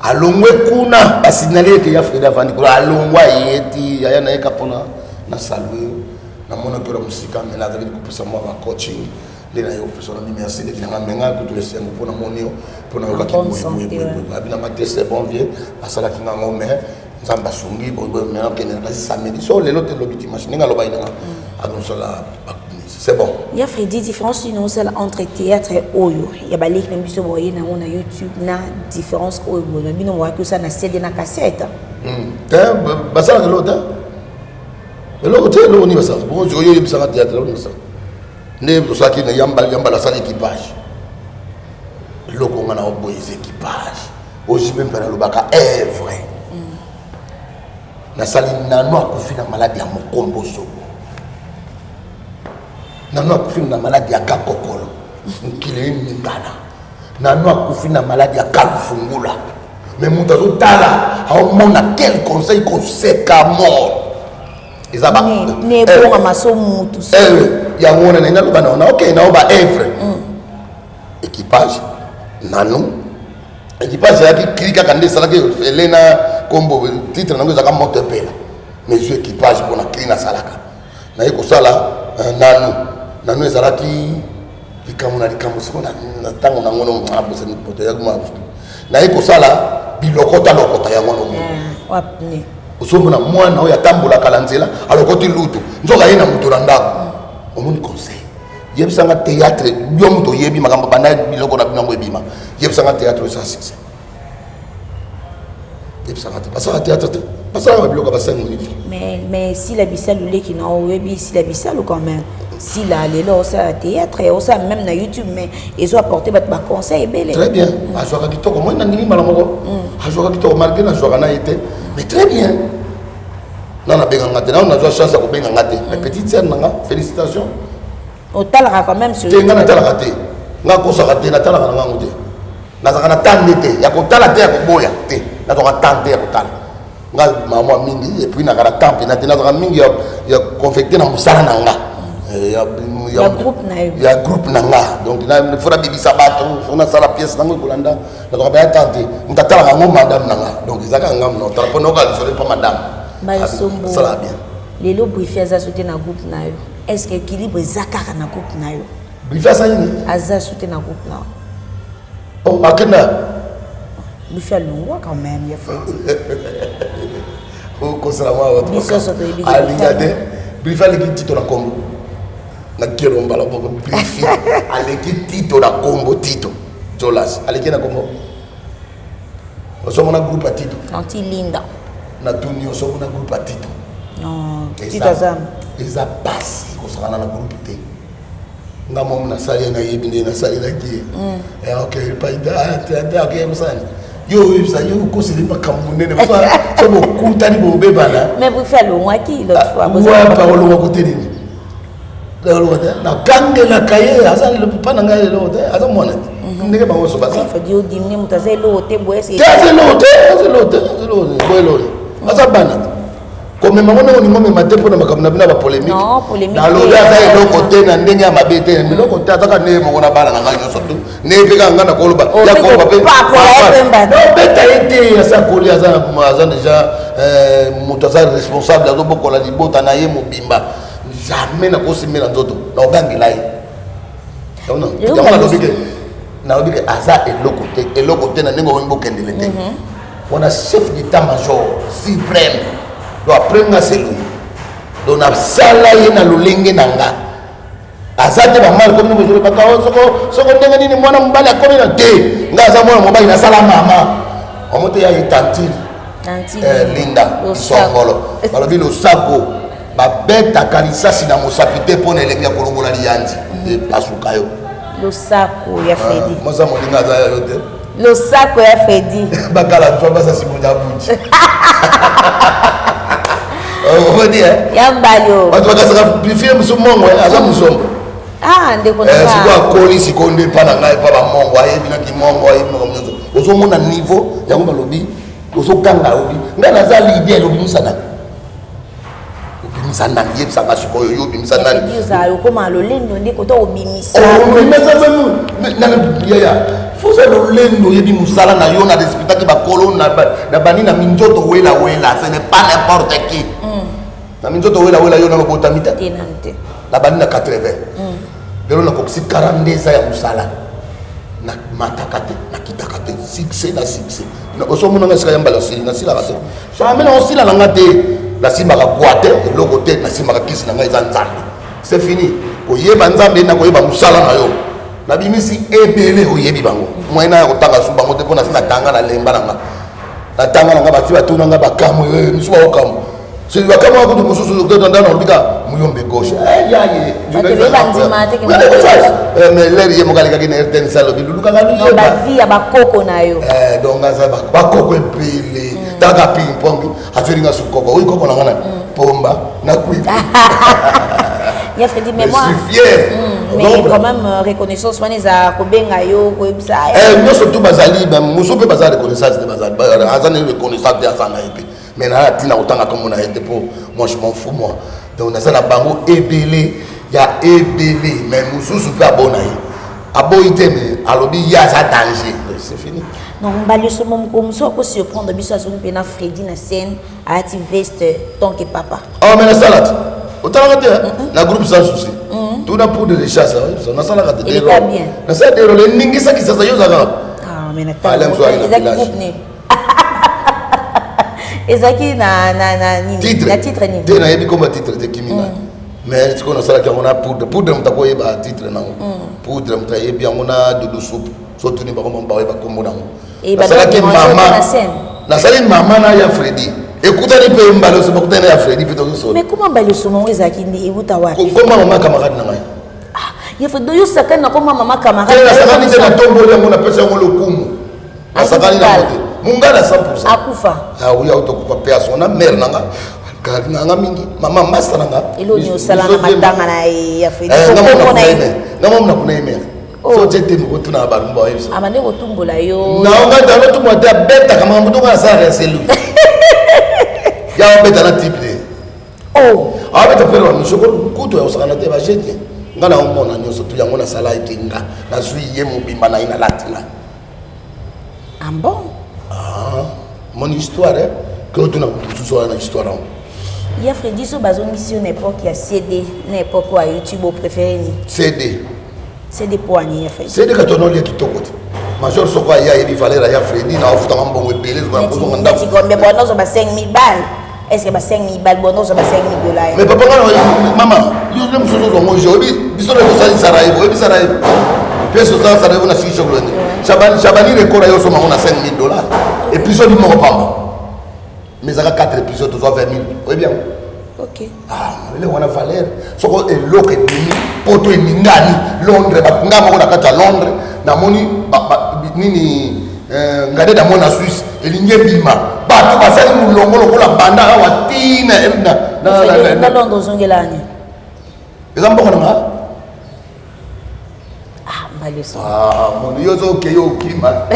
Speaker 1: Alongwe kuna, basignale ete ya Fredi avandi kuna. Alongwa ye ti yaya nayeka mpona na salue. Namonaki oyo na mosika, me nazalaki kopesa mwa bacoaching nde na ye kopesa na merci leki nanga. Me ngai kutu esengo mpo namoni yo, mpo nayokaki
Speaker 2: En bonne santé,
Speaker 1: boyeboyeboye. Abinanga te, c'est bon vieux, asalaki ngango, mais Nzambe asungi boyeboye. Me nakende kasi samedi so lelo te, lobi dimanche ndenge alobaki nanga akosala, c'est bon.
Speaker 2: Ya Fredi, différence nini osala entre théâtre oyo ya baleki na biso boye nango na YouTube na différence oyo boye na bino boyaki osala na CD na cassette?
Speaker 1: Te, basalaka eloko te, eloko te. Eloko nini basalaka? Bongo oyo oyebisaka théâtre, eloko nini basalaka nde tosalaki na yambala? Yambala asala équipage. Eloko nga na oboye eza équipage. Oyo mpe nalobaka œuvre nasali. Nano akufi na maladi ya mokomboso, nano akufi na maladi ya kakokolo, mokili eningana. Nano akufi na maladi ya kalufungula, mais moto azotala aomona quel conseil koseka mort eza ba
Speaker 2: Ne ebongama so mutu.
Speaker 1: Yango wana ndenge aloba na ok nao ba œuvre équipage. Nanu équipage ezalaki cri kaka nde esalaki elena kombo, titre nango ezalaka moto epela. Mais ezwi équipage mpona cri nasalaka, naye kosala nanu nanu ezalaki likambo na likambo. Siko na ntango nango nabosani poto, naye kosala bilokota lokota yango wana.
Speaker 2: Ne
Speaker 1: Ozomona mwana oyo atambolaka na nzela, alokoti lutu, nzoka ye na moto na ndako. Omoni conseil, yebisanga théâtre. Yo moto oyebi makambo banda biloko na bino yango ebima, yebisanga théâtre eza succès. Yebisanga te, basalaka théâtre te, basalaka babiloko ya ba 5 minutes.
Speaker 2: Mais Sila Bisalu leki na oyebi Sila Bisalu quand même. Sila lelo osala théâtre, osala même na YouTube, mais ezo apporter bato baconseil ebele.
Speaker 1: Très bien, azwaka kitoko. Moi nandimi mbala moko, azwaka kitoko malgré nazwaka na ye te, mais très bien. Na nabenganga te, nano nazwa chance ya kobenganga te, mais petite sœur nanga, félicitation.
Speaker 2: Otalaka quand même sur
Speaker 1: Te, nga natalaka te, nga kosaka te, natalaka na ngango te. Nazalaka na tande te ya kotala te, ya koboya te. Nazwaka temps te ya kotala. Nga mama mingi et puis nakala temps mpe na te, nazwaka mingi ya confecte na mosala na nga.
Speaker 2: Ya groupe na yo.
Speaker 1: Ya groupe na nga. Donc faut nabibisa bato, faut nasala pièce nango ekolanda. Nazwaka mpenza temps te. Moto atalaka yango madame na nga. Donc eza kaka nga moto natala mpo nayoka lisolo epa madame.
Speaker 2: Mbalisombo.
Speaker 1: Asalaka bien.
Speaker 2: Lelo Brifi aza so te na groupe na yo. Est-ce que équilibre eza kaka na groupe na yo?
Speaker 1: Brifi aza nini?
Speaker 2: Aza so te na groupe na yo.
Speaker 1: Oh, akenda.
Speaker 2: Brifi alongwa quand même ya Freddy.
Speaker 1: Okosala mwa bato.
Speaker 2: Biso nyonso toyebi ke
Speaker 1: Alinga te. Brifi aleki Tito na kombo. Na kelo mbala moko Brifi aleki Tito na kombo Tito. Jolas aleki na kombo. Ozomona groupe ya Tito.
Speaker 2: Anti Linda.
Speaker 1: Na tuni ozomona groupe ya Tito.
Speaker 2: Non, Tito aza.
Speaker 1: Eza pasi kosakana na groupe te. Nga momu nasali ye nayebi nde nasalelaki ye. Ok, ok, mosali. Yo oyebisa yo okoseli makambo monene so bokutani bobebana.
Speaker 2: Mais Brifi alongwaki l'autre fois.
Speaker 1: Wapa olongwa kote nini? Eloko te, nakangelaka ye, aza papa na ngai eloko te, aza mwana te. Ndenge bango nyonso baza.
Speaker 2: Fadi odimine moto aza eloko te boye.
Speaker 1: Te aza eloko te, aza eloko te, aza eloko te, boye eloko te. Aza bana te. Komema ngo ndenge olingi omema te mpona makambo na bino ya bapolémique. Nalobi aza eloko te na ndenge ya mabe te, eloko te azaka ndenge moko na bana na ngai nyonso tu. Ndenge mpe kaka ngai nakoloba ya koloba mpe obeta ye te, aza koli, aza déjà moto aza responsable, azobokola libota na ye mobimba. Jamais nakosimbela nzoto, nakogangela ye. Yango nalobi ke nalobi ke aza eloko te, eloko te na ndenge olingi bokendele te. Wana chef d'état major suprême, donc après nga c'est lui. Donc nasala ye na lolenge na nga. Aza te bamale komi bozolobaka soko ndenge nini mwana mobali akomi na te. Nga aza mwana mobali nasala mama. Omo te ya ye tantine. Linda Songolo. Balobi losako babetaka lisasi na mosapi te mpo na elengi ya kolongola liyanzi. Epasuka yo.
Speaker 2: Losako ya Freddy.
Speaker 1: Moza moninga aza ya yo te.
Speaker 2: Losako ya Freddy.
Speaker 1: Bakala ntwa basa simonya buji. Omoni eh?
Speaker 2: Ya mbalio.
Speaker 1: Bato bakasaka bifie mosu mongo aza mosombo.
Speaker 2: Ah, ndeko na nga.
Speaker 1: Sikoyo akoli sikoyo nde epa na ngai epa bamongo ayebi naki mongo ayebi makambo nyonso. Ozomona niveau yango balobi ozokanga alobi ngai naza leader obimisa nani? Obimisa nani? Yebisanga sikoyo yo obimisa nani?
Speaker 2: Ozala okoma lolendo nde kota obimisa.
Speaker 1: Obimisa yaya foza lolendo oyebi mosala na yo na respectaki bakolo na bani na minzoto wela wela, ce n'est pas n'importe qui. Na minzoto wela wela yo nano botami te. Na bani na 80. Lelo nakokisi 42 ans ya mosala. Na mataka te, nakitaka te, succès na succès. Osomona nga esika ya mbala osili, nasilaka te. Jamais na osila na nga te. Nasimbaka kwa te, eloko te, nasimbaka kisi na nga eza Nzambe. C'est fini. Koyeba Nzambe na koyeba mosala na yo. Nabimisi ebele oyebi bango. Moyen na ya kotanga su bango te mpo nasi natanga na lemba na nga. Natanga na nga bati batuna nga bakamwe, misu baokamwe. Soki bakamwe kutu mosusu docteur Tanda na lobika muyombe gauche. Eh ya ye. Mais l'air ye moko alekaki na RTNC alobi lulukaka luyeba.
Speaker 2: Ba vie ya bakoko na yo.
Speaker 1: Eh donc aza bakoko ebele. Taka ping pong azweli nga su koko. Oyi koko na nga na pomba na kwiti.
Speaker 2: Ya Freddy, mais moi,
Speaker 1: je suis fier.
Speaker 2: Mais quand même reconnaissance wana eza kobenga yo koyebisa.
Speaker 1: Nyonso tu bazali, mosusu mpe baza reconnaissance te, bazali aza na reconnaissance te, aza na ye mpe. Mais na tina kotanga kombo na ye te po moi je m'en fous moi. Donc naza na bango ebele ya ebele, mais mosusu mpe abona ye. Aboyi te mais alobi ye aza danger. C'est fini.
Speaker 2: Donc mbali somo moko mosusu ako surprendre biso azongi mpe na Freddy na scène alati veste tant que papa.
Speaker 1: Ah mais nasala te. Otalaka te na groupe sans souci. Tuna poudre de chasse, nasalaka te.
Speaker 2: Eleka bien.
Speaker 1: Nasala te role ningisaki sasa yo ozalaka.
Speaker 2: Ah mais na groupe ne. Ezalaki na na na nini? Na titre nini?
Speaker 1: Te nayebi komba titre te kimi ngai. Mais sikoyo nasalaki yango na poudre. Poudre moto akoyeba titre nango. Poudre moto ayebi yango na dudu soupe. So tuni bango bango bayeba kombo nango. Nasalaki mama. Nasali mama na ya Freddy. Ekutani mpe mbala oso bakutani na ya Freddy mpe tozosola.
Speaker 2: Mais comment mbala oso nango ezalaki nde ewuta wapi?
Speaker 1: Koma mama camarade na ngai.
Speaker 2: Ya Freddy yo sakani na koma mama camarade.
Speaker 1: Te nasakani te natomboli yango napesi yango lokumu. Nasakani nango te. Mungala 100%.
Speaker 2: Akufa.
Speaker 1: Ah oui, autokufa pe asona mère nanga. Nanga mingi mama masta nanga.
Speaker 2: Eloni osala na matanga na ya Freddy.
Speaker 1: Nga mama na kuna ye mère.
Speaker 2: Oh.
Speaker 1: So otie tembe kotuna na bato bayebisa.
Speaker 2: Abandi kotumbola yo.
Speaker 1: Na nga ta lotumbola te, abetaka makambo to nga asala ya selu. Ya obeta na type te.
Speaker 2: Oh.
Speaker 1: Abeta pere wa misho kutu ya osakana te ba jete. Nga na omona nyonso tu yango nasala ete nga nazwi ye mobimba na ye na lati nga.
Speaker 2: Ah bon?
Speaker 1: Ah, mon histoire eh? Ke otuna moto mosusu wana na histoire yango.
Speaker 2: Ya Freddy, so bazongisi yo na époque ya CD na époque ya YouTube, opréféré nini?
Speaker 1: CD.
Speaker 2: CD po ani ya Freddy?
Speaker 1: CD kati wana olia kitoko te. Major soko aya ayebi valeur ya Freddy na afutaka mbongo ebele kozonga ndako.
Speaker 2: Mais bon, nozo ba 5000 balles. Est-ce que ba 5000 balles bon nozo ba 5000 dollars?
Speaker 1: Mais papa ngana mama, yo nde mosusu ozwa ngo oyebi biso na tosali Sarajevo, oyebi Sarajevo. Pièce osala Sarajevo na siki chokolone. Chabani Chabani record ayo osomba ngo na 5000 dollars. Épisode moko pamba. Mais ezaka 4 épisodes tozwa 20 000. Oyebi yango?
Speaker 2: Ok.
Speaker 1: Ah, eloko wana valeur. Soko eloko ebimi poto eningani Londres, bato nga moko na kati ya Londres namoni nini ngade namoni na Suisse elingi ebima bato basali molongo lokola banda awa tina
Speaker 2: na Londres ozongela nini?
Speaker 1: Eza mboka na nga.
Speaker 2: Ah, mbaleso.
Speaker 1: Ah, mono yo ozoke yo okima.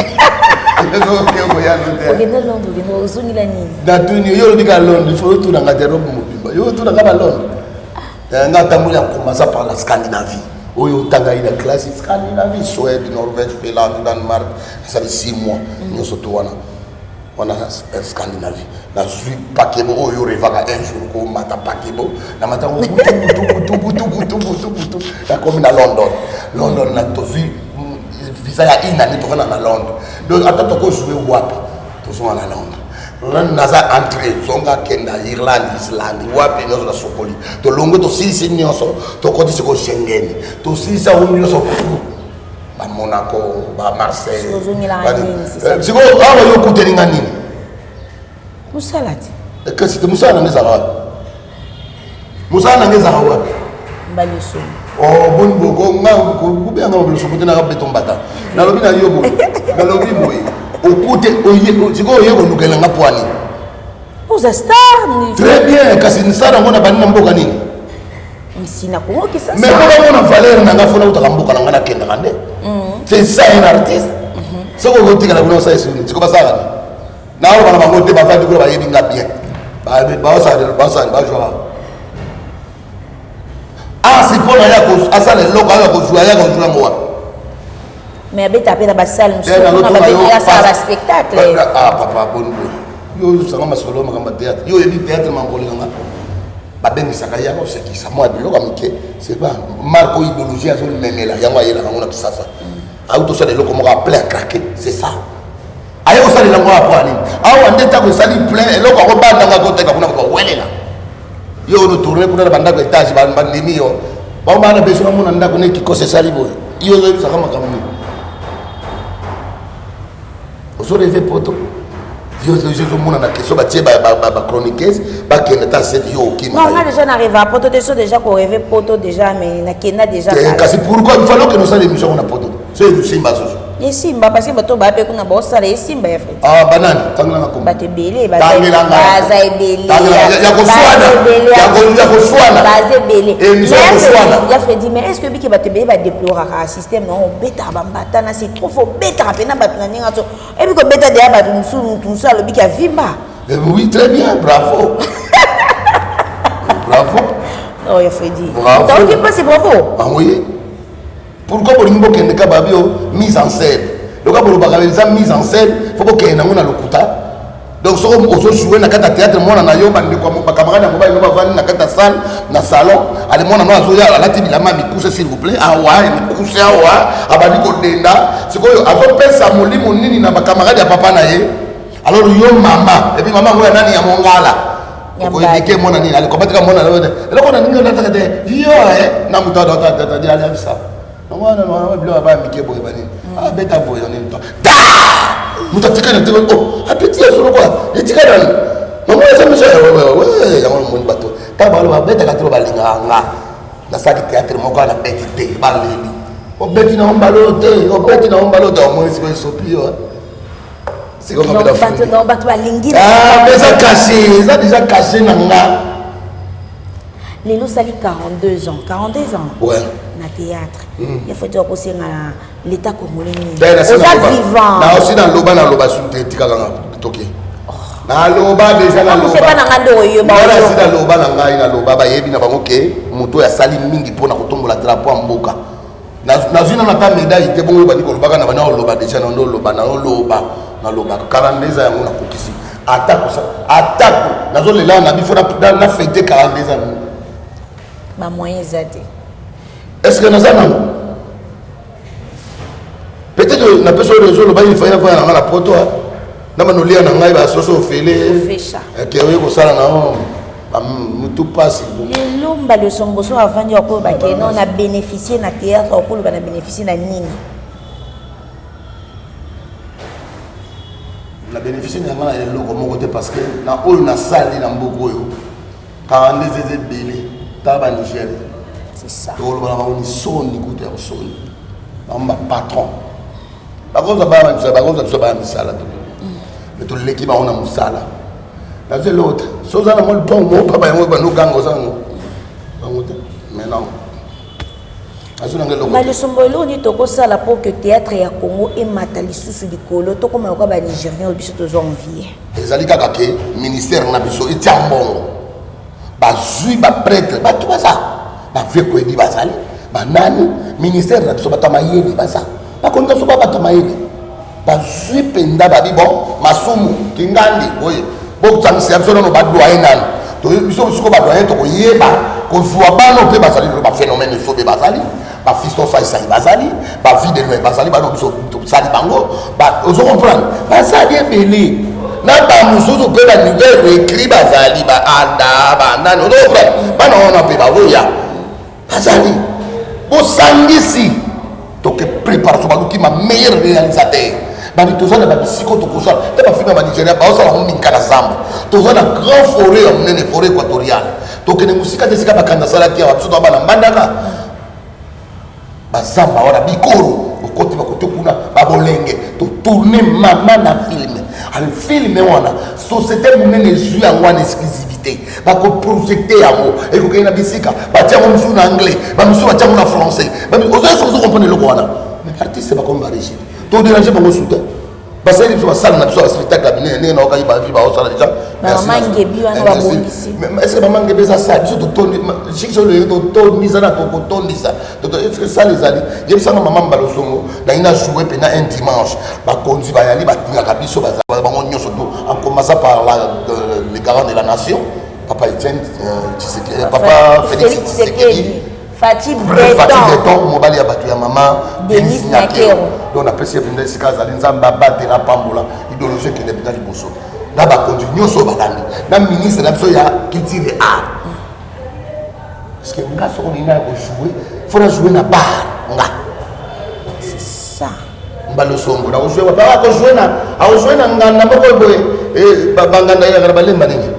Speaker 1: Ozoke okoya no te.
Speaker 2: Okende Londres, okende ozongela nini?
Speaker 1: Natuni yo olobi ka Londres, faut otuna nga te robe mobimba. Yo otuna nga ba Londres. Nga tamboli ya commencer par la Scandinavie. Oyo otanga ye na classe Scandinavie, Suède, Norvège, Finlande, Danemark, esali 6 mois nyonso to wana. Wana Scandinavie. Nazwi paquebot oyo revaka un jour komata paquebot, namata ngo butu butu butu butu butu butu, nakomi na London. London na tozwi visa ya une année, tofanda na Londres. Donc ata tokozwe wapi, tozonga na Londres. Naza entre zonga kenda Irlande, Islande, wapi nyonso nasokoli, tolongwe, tosilisi nyonso, tokoti sikoyo Schengen, tosilisi yango nyonso, ba Monaco, ba Marseille. Sikoyo awa yo okuteli nga nini?
Speaker 2: Mosala te.
Speaker 1: Kasi te, mosala nanga ezalaka wapi? Mosala nanga ezalaka wapi?
Speaker 2: Mbaliso.
Speaker 1: Oh, boni boko nga kobenga mbaliso te, naka beto mbata. Nalobi na yo boye, nalobi boye, okute sikoyo oye kolukela nga pwani.
Speaker 2: Oza star.
Speaker 1: Très bien, kasi star yango na bandi na mboka nini?
Speaker 2: Nsina Kongo Kisasa.
Speaker 1: Mais mpo bamona valeur na nga, fona utaka mboka na nga, nakendaka nde. C'est ça un artiste. Soki okotikala kuna osala esuni, siko basalaka nini? Naoloba na bango te, bavandi kuna bayebi nga bien, basala bajwaka asi mpo na ye asala eloko aya kozwa, ya kozwa yango wapi?
Speaker 2: Mais abeta mpe na basale mosusu, asala baspectacle.
Speaker 1: Ah papa, boni boye, yo osanga masolo makambo ya théâtre, yo oyebi théâtre mambolekanga babengisaka ye akosekisa mwa biloko ya mike. C'est pas marque oyo idéologie azomemela yango, ayelaka yango na Kisasa, auti osala eloko moko a plein craqué, c'est ça. Aye kosalela yango apo nini awa nde ntango esali plein eloko yango, bandanga koteka kuna kowelela yo ono tourne kuna na bandako étage, bandimi yo bango bana beso bamona ndako ne kikosi esali boye. Yo ozoyebisaka makambo nini? Ozoreve poto, yo ozomona na question batie bachroniqueuse bakende ta sete, yo okima.
Speaker 2: Non, nga déjà na poto te, so déjà korêve poto déjà, mais nakenda déjà.
Speaker 1: Kasi pourquoi il fallait okende osala émission na poto so esimba susu?
Speaker 2: Esimba parce que bato baya mpe kuna baosala, esimba ya Freddy.
Speaker 1: Ah, banani? Tangelanga kombo.
Speaker 2: Bato ebele baza ebele.
Speaker 1: Ya koswana, ya koswana.
Speaker 2: Baza ebele.
Speaker 1: Émission ya koswana.
Speaker 2: Ya Freddy, mais est ce que bike bato ebele badeploraka système nango, obetaka bambata na c'est trop fort, obetaka mpena bato na ndenge aso ebi kobeta deya bato mosusu, motu mosusu alobiki avimba.
Speaker 1: Oui, très bien, bravo, bravo.
Speaker 2: Oh, ya Freddy.
Speaker 1: Bravo.
Speaker 2: Taoki mpasi, bravo.
Speaker 1: Ah oui, pourquoi bolingi bokende ka babi o mise en scène? Loka bolobaka eza mise en scène, faut bokende nango na lokuta. Donc soki ozojoue na kati ya théâtre, mwana na yo, bandeko, bacamarade ya mobali no bavandi na kati ya salle, na salon, ale mwana no azoya alati bilamba ya mikuse, s'il vous plaît, awa ya mikuse awa, abandi kodenda. Sikoyo azopesa molimo nini na bacamarade ya papa na ye? Alors yo mama, et puis mama yango ya nani? Ya mongala, okoyebike mwana nini? Alikobatika mwana eloko na ningi olataka te yo na moto aliabisa wana biloko baya mike boye, banini abeta boye na nini ta moto atikali na te. Oh, apeti ya solo kwa etikali nani? Mama eza miso yango. Namoni bato ntango balo babetaka te, balingaka nga. Nasalaki théâtre moko na beti te, baleli obeti na mbalo te, obeti na mbalo te. Omoni sikoyo esopi yo.
Speaker 2: Bato balingi.
Speaker 1: Eza caché, eza déjà caché na nga.
Speaker 2: Lelo osali 42 ans, 42 ans.
Speaker 1: Ouais.
Speaker 2: na théâtre hmm. ya foti akosenga na l'état congolais nini oza vivant
Speaker 1: na osi naloba naloba su te tikaka nga toke oh. naloba deja naloba
Speaker 2: na ngai nde oyeba
Speaker 1: nasi naloba na ngai naloba bayebi na bango ke moto oyo asali mingi mpo na kotombola drapeau ya mboka nazwi nano ata medaille te bongo bandi kolobaka na bana oloba deja na oloba na oloba nalobaka 42 ans yango nakokisi atako atako nazolela na bifo na fete 42 ans
Speaker 2: bamoyen eza te
Speaker 1: est ce que naza nango peut-être napesa oyo réseau olobaki lifai nafaya na ngai na poto na banolia na ngai basoso ofele ke oye kosala na mutu mpasi
Speaker 2: lelo mbala osongoso avandi akoloba ke non na bénéficie na théâtre okoloba na bénéficie na nini
Speaker 1: na bénéficie na ngai na eloko moko te parce que na oyo nasali na mboka oyo 42 eza ebele tala banigeria tokoloba na bango ni soni kutu ya kosoni bango bapatron bakozwa bana misala bakozwa biso bana misala to me toleki bango na mosala nazwi eloko te so oza na mwa lupango moko papa yango bando oganga oza yango bango te maintenant azwi nanga eloko
Speaker 2: balisombo eloko nini tokosala mpo ke théâtre ya congo emata lisusu likolo tokoma lokola banigérien oyo biso tozwa envie
Speaker 1: ezali kaka ke ministère na biso etia mbongo bazwi bapretre bato baza bavie koyebi bazali banani ministère na biso bato ya mayele baza bakonzi biso ba bato ya mayele bazwi mpenza babi bon masumu kingandi boye bosangisa biso nano badoyen nano biso siko badoyen tokoyeba kozwa bano mpe bazali lelo baphénomène esobe bazali bafiston saisai bazali bavie de loin bazali bano biso tosali bango ozo comprendre bazali ebele na bamosusu mpe banouvelle recri bazali baada banani ozo comprendre bana wana mpe bazoya bazali bosangisi toke préparation baluki ma meilleur réalisateur bani toza na babisika oyo tokosala te bafilme ya banigeria baosala yango mingi na zamba toza na grand forêt ya monene forêt équatoriale tokende mosika te esika bakanda asalaki awa biso toa bana mbandaka bazamba wana bikoro okoti bakote kuna babolenge totourne mama na filme al filme wana société monene ezwi yango wana exclusivité bakoprojecte yango ekokende na bisika batia yango mosusu na anglais bamosusu batia yango na français ozoya soki ozokomprendre eloko wana mais artiste bakomi barégime toderange bango su te basali biso basala na biso ya spectacle ya minene ndenge naokaki bavi baosala deja
Speaker 2: bamangebi wana babongisi
Speaker 1: est-ce que bamangebi eza sala biso totondi chikiso loyenge totondisa na tokotondisa est-ce sala ezali yebisanga mama mbalosongo nangi na joue mpena un dimanche bakonzi bayali batingaka biso bazala bango nyonso to en commençant par la, euh, le garant de la nation papa Etienne euh, Tshisekedi papa Félix Tshisekedi
Speaker 2: Fatshi Beton
Speaker 1: mobali ya bato ya mama Denis Nyakero donc napesi ye mpenza esika azali nzambe abatela apambola idéologie ekende mpenza liboso na bakonzi nyonso oyo balandi na ministre na biso ya culture et art parce que nga soko nini ya kojoue fo na joue na bar nga
Speaker 2: ça
Speaker 1: mbalosongo nakojoue wapi akojoue na akojoue na nganda moko boye eh, banganda yaka na balemba nini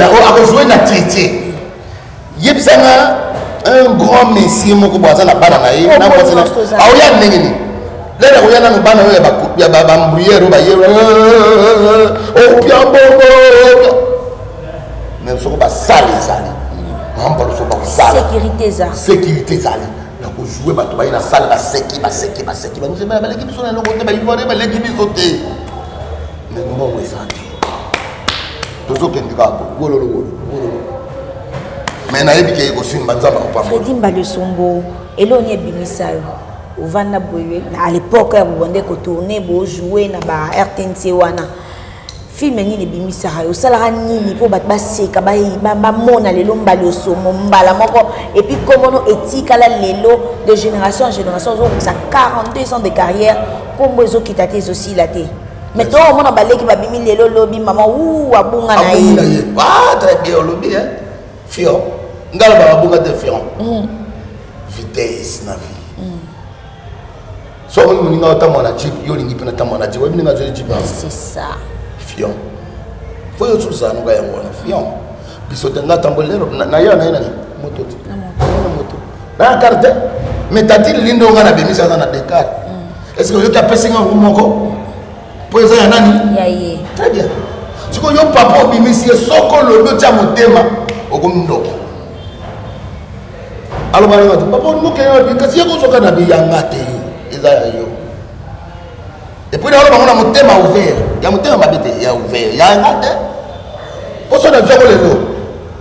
Speaker 1: akojoue na cheche yebisa nga un grand monsieur moko bo aza na bana na ye na mwasi na aoya ndenge nini lere akoya nano bana oyo ya bambriere oyo baye opia mbongo mais soko basala ezali mambalo soko bakosala sécurité ezali na kojoue bato baye na sale baseki baseki baseki baleki biso na eloko te baivoirien baleki biso te mais mbongo eza te tozokende kaka wololo wololo wololo mais nayebi ke ekosimba nzambe akopambola
Speaker 2: Fredi Mbalosombo eloni ebimisa yo ovanda boye à l'époque ya bobande kotourne bojoue na ba rtnc wana filme nini ebimisaka yo osalaka nini mpo bato baseka bamona lelo mbala osombo mbala moko epuis nkombono etikala lelo de génération en génération ozokokisa 42 ans de carrière nkombo ezokita te ezosila te mais to omona baleki babimi lelo lobi mama uu abunga na ye
Speaker 1: ah très bien olobi hein fion ngai na babunga te fion mm. vitesse na vie mm. so omoni moninga otambola na jeep yo olingi mpe natambola na jeep oyebi ndenge azweli jeep
Speaker 2: c'est ça
Speaker 1: fion fo yo susu anuka yango wana fion biso te ngai atamboli lelo na ye na ye nani moto te na moto na carte mais tati lindo ngai nabimisi aza na dekar mm. est ce que oyoki apesi ngai yango moko mpo eza ya nani
Speaker 2: ya ye
Speaker 1: très bien sikoyo yo papa obimisi ye soko olobi otya motema okomi ndoki Alobaka nanga te papa olingi okende wapi kasi ye kozoka na biyanga te eza ya yo. Et puis naloba ngo na motema ouvert ya motema mabe te ya ouvert ya nga te. Poso na zoko lelo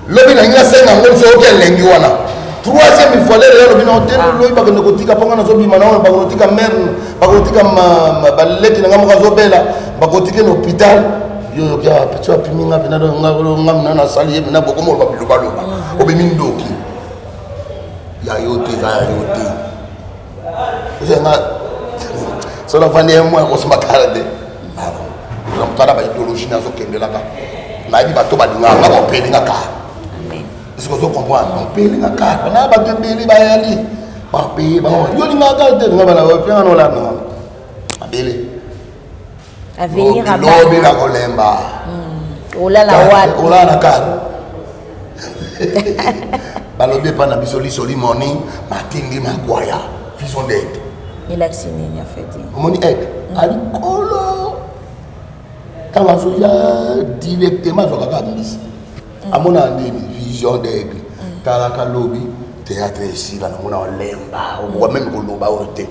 Speaker 1: lobi na ngai nasenga yango biso oyoki elengi wana troisième fois lelo yalobi na hotel ah. lobi bakende kotika mpo ngai nazobima na oyo bakotika mare bakotika baleki na ngai moko azobela bakotika na hôpital yo yoki ah, petit apimi nga mpena nga mina nasali ye mpena bokomoloba bilobaloba mm. obimi ndoki ya yo te eza ya yo te ozanga so nafandi ye mwa kosomba kala te motala ba idéologie nazokendelaka nayebi bato balingaka nga baopelinga kala esike ozo comprendre baopelinga kala bana bato ebele bayali bapeye bango yo olingaka kala te nga bana bapenga nolanda mabele
Speaker 2: avenir
Speaker 1: lobi na kolemba
Speaker 2: hmm. olala wapi
Speaker 1: olala na kar balobi epai na biso liso limoni matingi makwaya vision d'aigle
Speaker 2: elakisi nini afeti
Speaker 1: omoni aigle hmm. alikolo ntango azoya directement azwaka kaka mbisi hmm. amonaka ndeni vision d'aigle talaka lobi théâtre esila namona olemba okoka meme koloba oyo te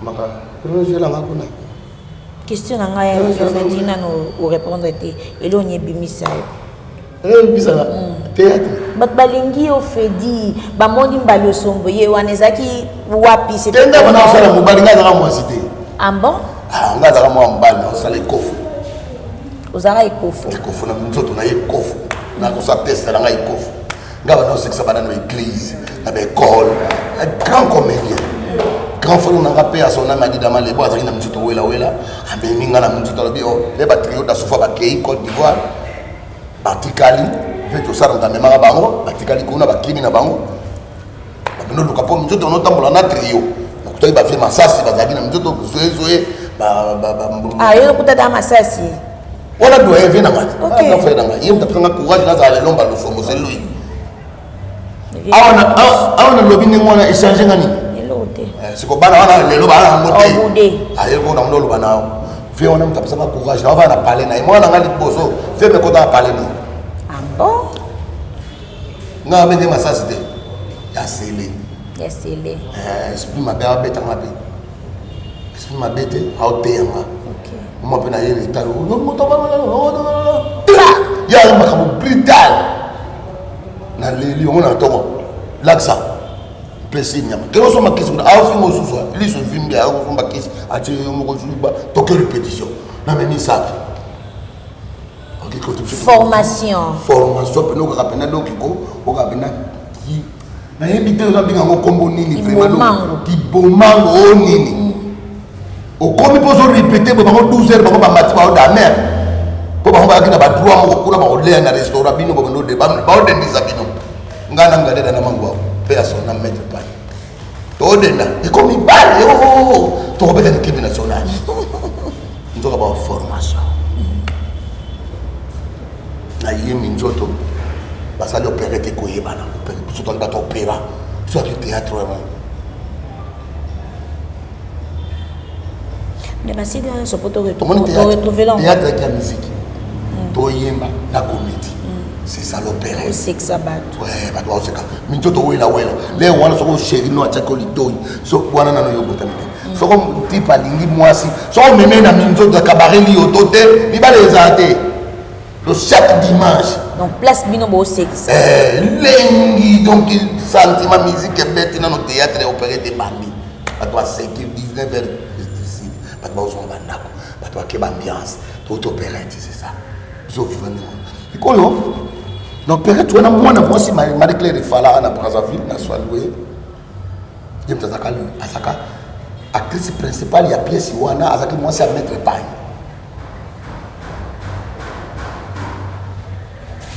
Speaker 1: Maka, ozela nga kuna.
Speaker 2: Question na ngai ya nano orépondre te eloko nini ebimisa yo
Speaker 1: ebimisa nga hmm. théâtre
Speaker 2: bato balingi yo fedi bamoni mbali osombo ye wana ezalaki wapi
Speaker 1: te nga bana kosala mobali nga azalaka mwasi te
Speaker 2: ah bon
Speaker 1: ah, nga azalaka mwa mobali nakosala ekofo
Speaker 2: ozalaka ekofo
Speaker 1: ekofo na nzoto na ye ekofo nakosala teste na ngai ekofo nga banda kosekisa bana na baeglise na baekole grand comédien grand frère na nga mpe ya son ame adida malebo azalaki na minzoto welawela amemi nga na minzoto alobi o oh, nde batrio dasufa bakei côte d'ivoire batikali mpe tosala moto amemaka bango batikali kuna bakimi na bango bakende oluka mpo minzoto banotambola na trio nakutaki bavie masasi bazalaki na minzoto zoezoe
Speaker 2: ah, yo okutaka masasi
Speaker 1: wana doyen vie na ngai ah, frère na ngai ye moto apesanga courage nazala lelo mbala losombo c'est lui awa nalobi ndenge wana echange nga nini eh, siko bana wana lelo baa yango te ayeko na oloba na vie wana moto apesanga courage naovaa na palais na ye mwana na ngai liboso vie mekota na palais na ye
Speaker 2: ah
Speaker 1: nga abende masasi te ya sele
Speaker 2: ya sele
Speaker 1: eh, esprit mabe abetanga mpe esprit mabe te aoteya nga mwa mpe naye retard ya makambo brutal naleli yango na ntongo lakisa mpesi nyama kende osomba kisi kuna aofinga osusu liso evimbi aokosomba kisi atie yo moko zuba toke repetition namemi saki
Speaker 2: formation
Speaker 1: formation mpena okaka mpena dokiko okaka mpena nayebi te oza benga yango nkombo nini vraiment kibomango o nini mm. okomi mpo ozo répété bo bango 12 heures bango bamati bao damer mpo bango bayaki na badroit moko kuna bakolia na restaurant bino baodendisa bino ngai na ngadeda na mango mpe ya sona maître pai todenda ekomi bale oh, oh, oh. tokobeta na equipe nationale nzoka ba formation nayembi nzoto basali opere te koyebana biso toki bato opera biso yaki théâtre wana
Speaker 2: mais basili wana nyonso mpo toretrouve
Speaker 1: théâtre yaki ya musique mm. toyemba na comédie mm. c'est ça l'opéra
Speaker 2: osekisa bato
Speaker 1: bato baoseka minzoto wela wela le wana soko chéri no atiaki litoi so wana nano yo obotami te soko type alingi mwasi soko omemi na minzoto ya cabaret liyoto te libala ezala te donc chaque dimanche
Speaker 2: donc place bino bosekisa
Speaker 1: eh, lengi donc sentiment musique ebeti nano théâtre opérete ebandi bato baseki 19 heures bato bazonga bandako bato bake baambiance tout opérete c'est ça biso viva ndenge wana sikoyo na opérete wana mwana mwasi marie claire efalaka na brazzaville na swalue ye moto azalaka azalaka actrice principale ya pièce wana azalaki mwasi ya maître pai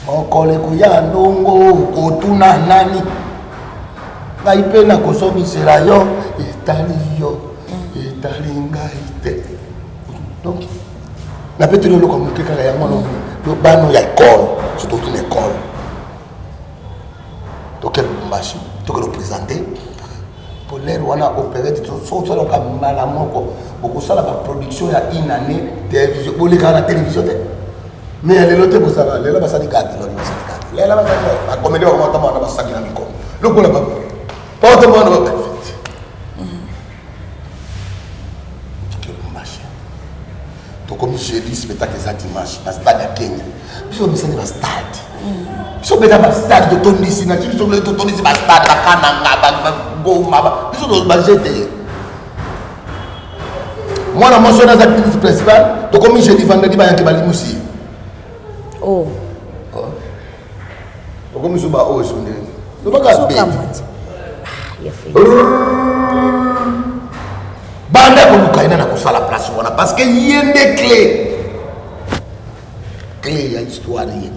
Speaker 1: mokolo ekoya ndongo kotuna nani ngai mpe nakozongisela yo etali yo etali ngai te donc napeteli eloko ya moke kaka yango wana yo bano ya ekole surtout tuna ekole toke lubumbashi toke lopresente po lere wana operete sosalaka mbala moko bokosala baproduction ya une année télévision bolekaka na télévision te mais ya lelo te bosala lelo basali kati lelo basali kati lelo basali bakomedi bakomatama wana basaki na mikolo lokola ba. Porte mwana Lubumbashi. Tokomi jeudi, spectacle eza dimanche na stade ya Kenya. Biso misali ba stade. Biso beta ba stade totondisi na biso totondisi ba stade ba Kananga ba Goma ba biso to ba jete. Mwana mwasi wana aza actrice principale, tokomi jeudi vendredi bayanke balimusi ye.
Speaker 2: Oh.
Speaker 1: Oh. Okomi so ba oyo so ndenge. Lobaka bete. Banda koluka ye na kosala place wana parce que ye nde clé. Clé ya histoire ye.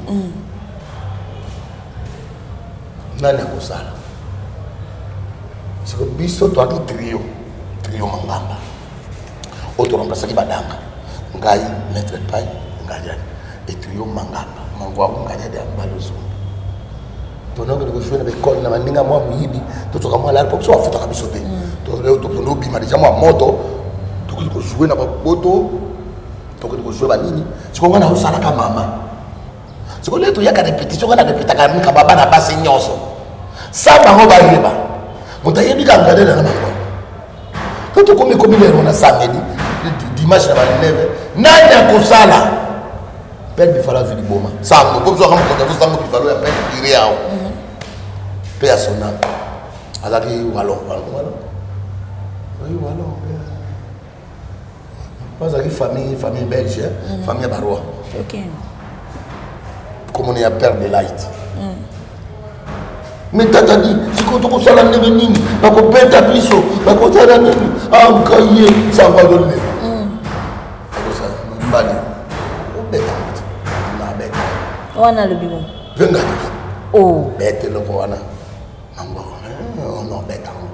Speaker 1: Nani akosala? Siko biso toaki trio, trio mangamba. Oyo toremplaçaki badanga. Ngai maître Pai, ngai et trio mangamba, mangwaku ngai ya mbaloso. Tokende kojouer na baekole na baninga mwa moyibi, tozoka mwa lari mpo biso bafutaka biso te. Tokende obima deja mwa moto, tokende kojouer na baboto, tokende kojouer banini. Sikoyo ngai naosalaka mama, sikoyo nde toyaka repetition, ngai narepetaka mikaba bana basi nyonso sa bango bayeba moto ayebi kaka ngai na makolo. To tokomi komi lero na samedi dimanche na ba 9 nani akosala Père Bifalo azwi liboma sango po biso aka mokonzi azo sango Bifalo ya Père Pire awa mpe ya sona azalaki wallon wallon wallon oui wallon azalaki famille famille belge famille ya baroi.
Speaker 2: Ok.
Speaker 1: Komona ya Père de Light. Mais tata di sikoyo tokosala ndenge nini, bakobeta biso, bakosala nini, ankaye sango azolela mbali obeta na beta
Speaker 2: wana alobi bongo.
Speaker 1: Venga.
Speaker 2: Oh.
Speaker 1: Bete eloko wana mango ono beta ngo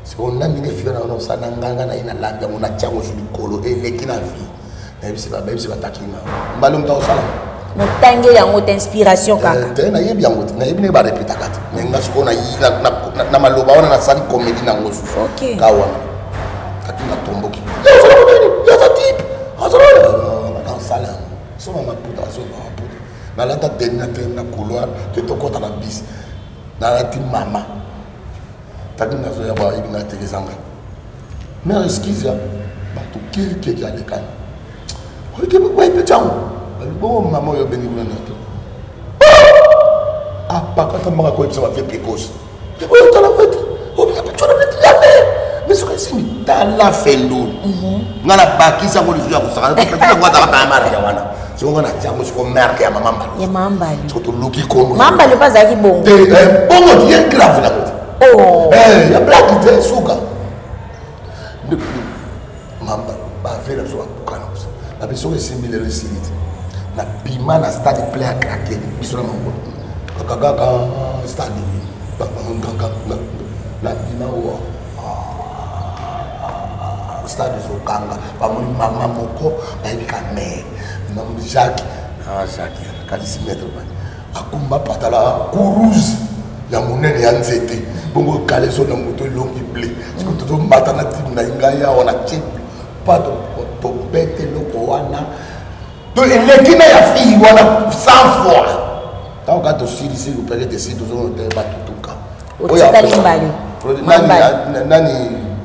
Speaker 1: sikoyo na ndenge fika na wana osala nganga na ye nalambi yango natia yango so likolo eleki na vie nayebisi bayebisi batakinga mbali moto akosala.
Speaker 2: Motange yango te, inspiration kaka.
Speaker 1: Te, nayebi yango te, nayebi ndenge barepetaka te, me nga sikoyo na maloba wana nasali comédie nango susu.
Speaker 2: Ok.
Speaker 1: Ka wana takinga tomboki yaza type azala yango soma maputa asoma maputa nalata teni na teni na couloir te tokɔta na bis nalati mama takinga azoya bayebi nga te ezanga mare excuse ya bato kekeke alekani oyebi yango bongo mama oyo obengi kuna na to apakata maka koyebisa bavie précoce oyo tala fete ya mais soki esimbi tala fendulu nga nabakisi yango lisusu ya kosaka yango azaka baya marke wana siko nga natia yango siko marke ya mama Mbali.
Speaker 2: Ya mama Mbali.
Speaker 1: Siko toluki kombo.
Speaker 2: Mama Mbali mpe azalaki bongo.
Speaker 1: Te, bongo ye grave nango te.
Speaker 2: Oh.
Speaker 1: Ya blaki te suka mamba bave na biso bakokana kosa babi soki esimbi lelo esili te nabima na stade plein ya craquer biso na mango kakakaka stade nabima wa stade ezokanga bamoni mama moko bayebi ka mare Jacques ah Jacques kanisi maître akumba patala kuruze ya monene ya nzete bongo kaleso na moto elongi ble siko tozomata na time na ngai awa na tie pa tobete eloko wana to eleki na ya fille wana 100 fois ntango kaka tosilisi lopeke tesi tozonga te batutuka.
Speaker 2: Otikali mbali.
Speaker 1: Nani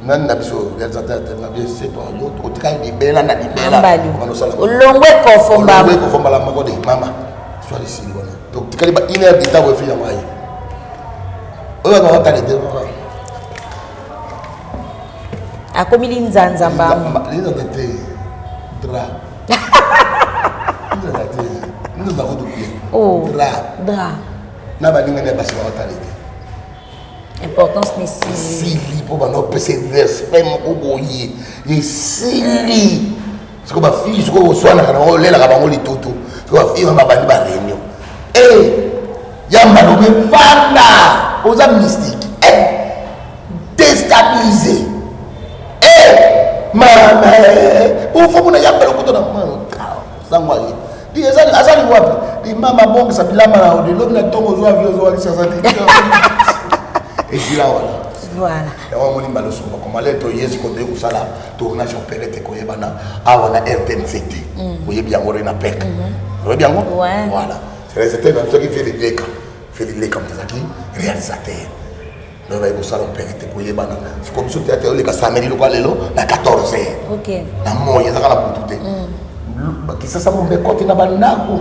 Speaker 1: nani na biso réalisateur na biso c'est toi yo otikali libela na libela.
Speaker 2: Mbali olongwe kofo mbala.
Speaker 1: Olongwe kofo mbala moko de mama soit esili wana donc tikali ba une heure de temps boye yango aye oyo bato bakatala te.
Speaker 2: Akomi linzanza mbango.
Speaker 1: Linzanza te, dra linzanza te, linzanza kutu bien.
Speaker 2: Oh.
Speaker 1: Dra.
Speaker 2: Dra.
Speaker 1: Na balingani ya basi bakatala te.
Speaker 2: Importance nesili.
Speaker 1: Esili mpo banda opesa respect moko boye esili. Sikoyo bafille sikoyo oswanaka na bango olelaka bango litutu sikoyo bafille wana babandi baréunion e yamba lobe vanda oza mystique déstabilisé mama ofomona yamba lokuta na sango aye di azali wapi di mama bongisa bilamba na odi lobi na ntongo ozwa avio ozwalisa aza te esila wana.
Speaker 2: Voilà.
Speaker 1: Yango amoni mbala osomba komale toye sikoyo toye kosala tournage opérete koyebana awa na RTNC te oyebi yango re na pek oyebi yango.
Speaker 2: Ouais.
Speaker 1: Voilà, réalisateur na biso aki Feli Leka, Feli Leka moto azalaki réalisateur. Donc baye kosala opere te koyebana. Sikoyo biso théâtre oleka samedi lokola lelo na 14 heures.
Speaker 2: Okay.
Speaker 1: Na moi ezaka na butu te. Kisasa mombe ekoti na bandako.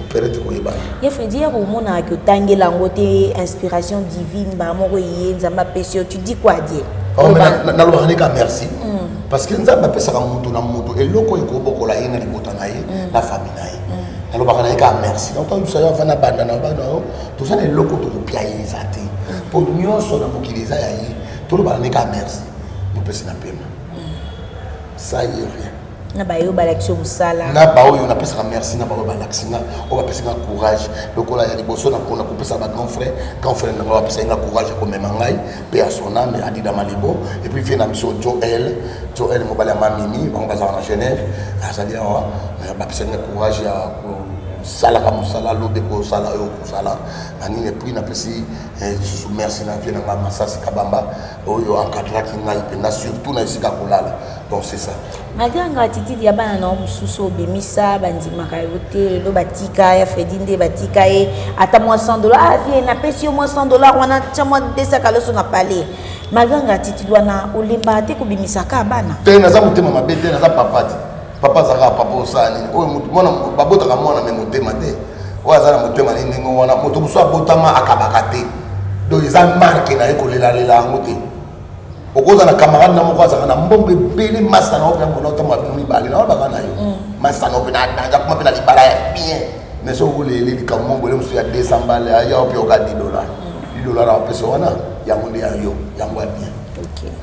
Speaker 1: Opere te koyebana.
Speaker 2: Ye Freddy ya komonaka ke otangela yango te inspiration divine mbala moko eye Nzambe apesi yo tu dis quoi à Dieu?
Speaker 1: Oh, mais nalobaka nde ka merci. Parce que Nzambe apesaka moto na moto eloko ekobokola ye na libota na ye na famille na ye. Nalobaka na ye kaka merci. Donc toyebisa yo avant nabanda na bana yo toza na eloko tokopia ye eza te. Mpo nyonso na mokili eza ya ye. Tolobaka na ye kaka merci. Mopesi na pema. Ça y est rien.
Speaker 2: Na bayo balakisi yo mosala.
Speaker 1: Na baoyo napesaka merci na baoyo balakisi nga oyo bapesi nga courage lokola ya liboso na kona kopesa ba grand frère, grand frère na nga bapesaki nga courage ya komema ngai mpe ya son âme Adida Malebo et puis vie na biso Joel, Joel mobali ya Mamimi bango bazalaka na Genève azali awa bapesaki nga courage ya kosalaka mosala lobi kosala oyo kosala na nini et puis napesi lisusu merci na vie na nga Masasi Kabamba oyo encadraki ngai mpenza surtout na esika kolala. Donc c'est ça.
Speaker 2: Malgré ingratitude ya bana na yo mosusu obimisa bandimaka yo te lelo batika ya Freddy nde batika ye ata mwa 100 dollars ah vie napesi yo mwa 100 dollars wana tia mwa 200 kaloso na palais malgré ingratitude wana olembaka te kobimisa kaka bana
Speaker 1: te naza motema mabe te naza papa te papa azalaka papa osala nini oyo motu mwana babotaka mwana me motema te oyo aza na motema nini ndenge wana moto mosusu abotama akabaka te donc eza marke na ye kolelalela yango te okozala na camarade na moko azalaka na mbongo ebele masta na yo mpe mona otambola bino mibale na olobaka na yo masta na yo mpe na danja kuma mpe na libala ya bien mais soki okolele likambo moko boye mosusu ya 200 bale aya mpe oka 10 dollar 10 dollar apesa wana yango nde ya yo yango ya bien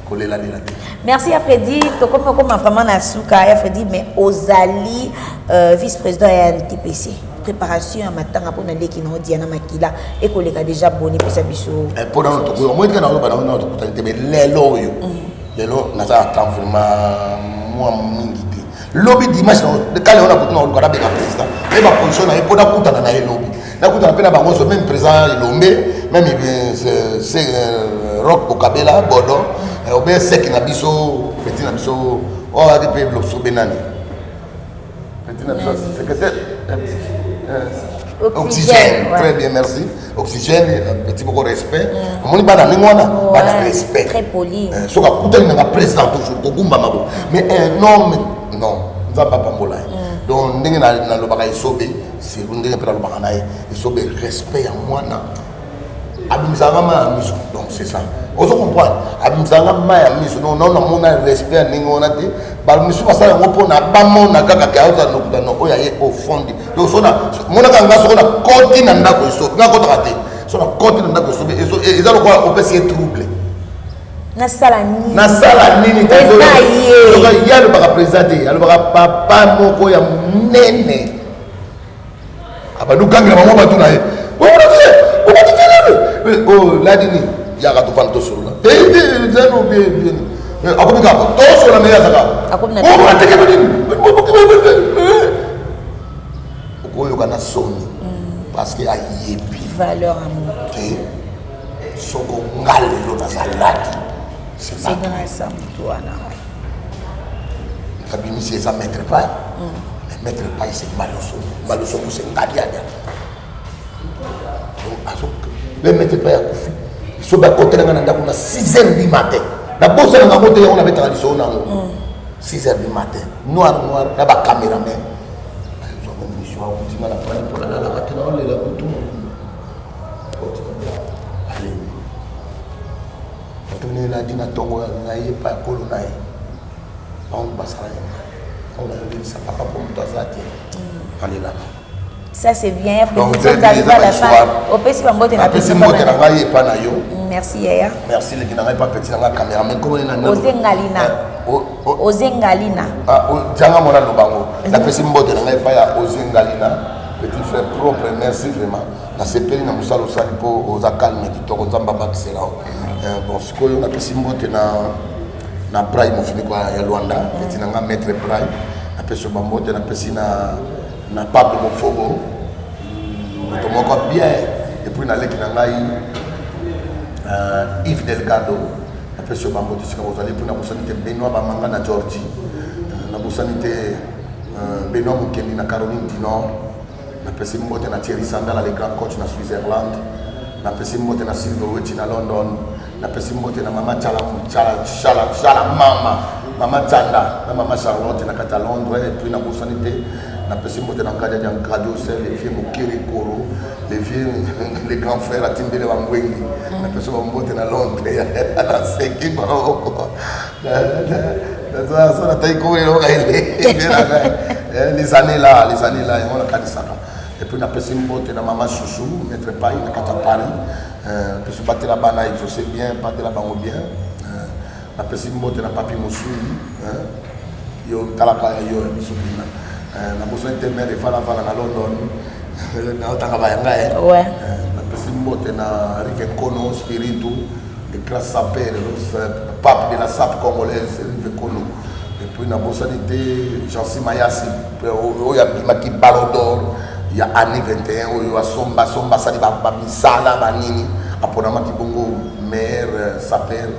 Speaker 1: kolelalela te.
Speaker 2: Merci ya Freddy, tokomi okoma vraiment na suka ya Freddy mais ozali vice président ya NTPC. Préparation ya matanga mpona leki na Diana Makila ekoleka déjà boni pesa biso.
Speaker 1: Mpona oyo tokoyo omoni tika naoloba na oyo tokutani te mais lelo oyo lelo naza na temps vraiment mwa mingi te lobi dimanche kale oyo nakuti na oluka nabenga président mpe baposition na ye mpo nakutana na ye lobi nakutana mpe na bango nyonso même président Elombe même Rock Bokabela Bodo obe seki na biso petit na biso oyo ayaki mpe losobe nani petit na biso secrétaire oxygène très bien merci oxygène petit moko respect omoni bana ndenge wana bana respect
Speaker 2: très poli
Speaker 1: soki akutani nanga président toujours kogumbama bo mais un homme non nzambe apambola ye donc ndenge nalobaka esobe siru ndenge mpe nalobaka na ye esobe respect ya mwana abimisaka mai ya miso donc c'est ça ozo comprendre abimisaka mai ya miso donc nao namona respect ya ndenge wana te bamisu basala yango mpona bamona kaka ke aozala lokuta no oyo aye au fond donc so monaka nga soko nakoti na ndako esobe nga kotaka te so nakoti na ndako esobe eza lokola opesi ye trouble
Speaker 2: nasala nini
Speaker 1: nasala nini ye alobaka président te alobaka papa moko ya monene abandi kokangela bango bato na ye ladini yaka tofanda tosolola akomi kaka tosolola me ye azaka atekebe nini okoyoka na soni parce que ayebi
Speaker 2: valeur ya moto
Speaker 1: te soko nga lelo nazalaki
Speaker 2: c'est grâce à moto wana
Speaker 1: abimisi eza maître pai mais maître pai c'est maloso maloso kose ngadiadia le maître pai akufi so bakotela nga na ndako na 6 heures du matin nabosanaka yango te yango nabetaka lisolo nango 6 heures du matin noir noir na bacameraman azwaka mission akutinga na pani mpo nalalaka te naolela butu atuneladi na ntongo na ye epai ya kolo na ye bango basala ye ngai nayolelisa papa mpo moto aza te alelaka.
Speaker 2: Ça c'est bien. Donc vous arrivez à la fin. Opesi bambote na
Speaker 1: pesi mbote na ngai epa na yo.
Speaker 2: Merci yaya.
Speaker 1: Merci leki na ngai pa petit na ngai cameraman comment na
Speaker 2: Ozengalina. Ozengalina.
Speaker 1: Ah tianga mona lobango. Napesi mbote na ngai epa ya Ozengalina petit frère propre merci vraiment. Nasepeli na mosala osali mpo oza calme kitoko nzambe abakisela yo. Bon sikoyo napesi mbote na na Bray mofiniko ya Luanda petit na ngai maître Bray napesi yo bambote napesi na na Pablo Mofogo moto moko bien et puis naleki na ngai Yves Delgado napesi yo bambote esika bozali et puis nabosani te Benoît Bamanga na Georgie nabosani te Benoît Mokendi na Caroline du Nord napesi mbote na Thierry Sandala le grand coach na Switzerland napesi mbote na Silvio Wechi na London. Napesi mbote na mama Tshala Tshala Tshala Tshala mama mama Tsanda na mama Charlotte na kati ya Londres. Et puis nabosani te, napesi mbote na Ngadia dia Gradiose, le vieux Mokiri Koro, le vieux, le grand frère atimbele bangwengi. Napesi bambote na Londres, naseki bango nataki koweloka les années là, les années là, yango nakanisaka. Et puis napesi mbote na mama Chouchou, maître Pai na kati ya Paris. Napesi batela bana exaucé bien, batela bango bien. Napesi mbote na papi Mosui, yo talaka ya yo ya biso mpena. Nabosani te mare evalavala na London, naotanga bayanga ye. Napesi mbote na Rive Nkono Spiritu, le grand sapeur, le pape de la sape congolaise, Rive Nkono. Et puis nabosani te Jansi Mayasi oyo abimaki Ballon d'Or ya année 21, oyo asomba asomba, asali bamisala banini, aponamaki bongo meilleur sapeur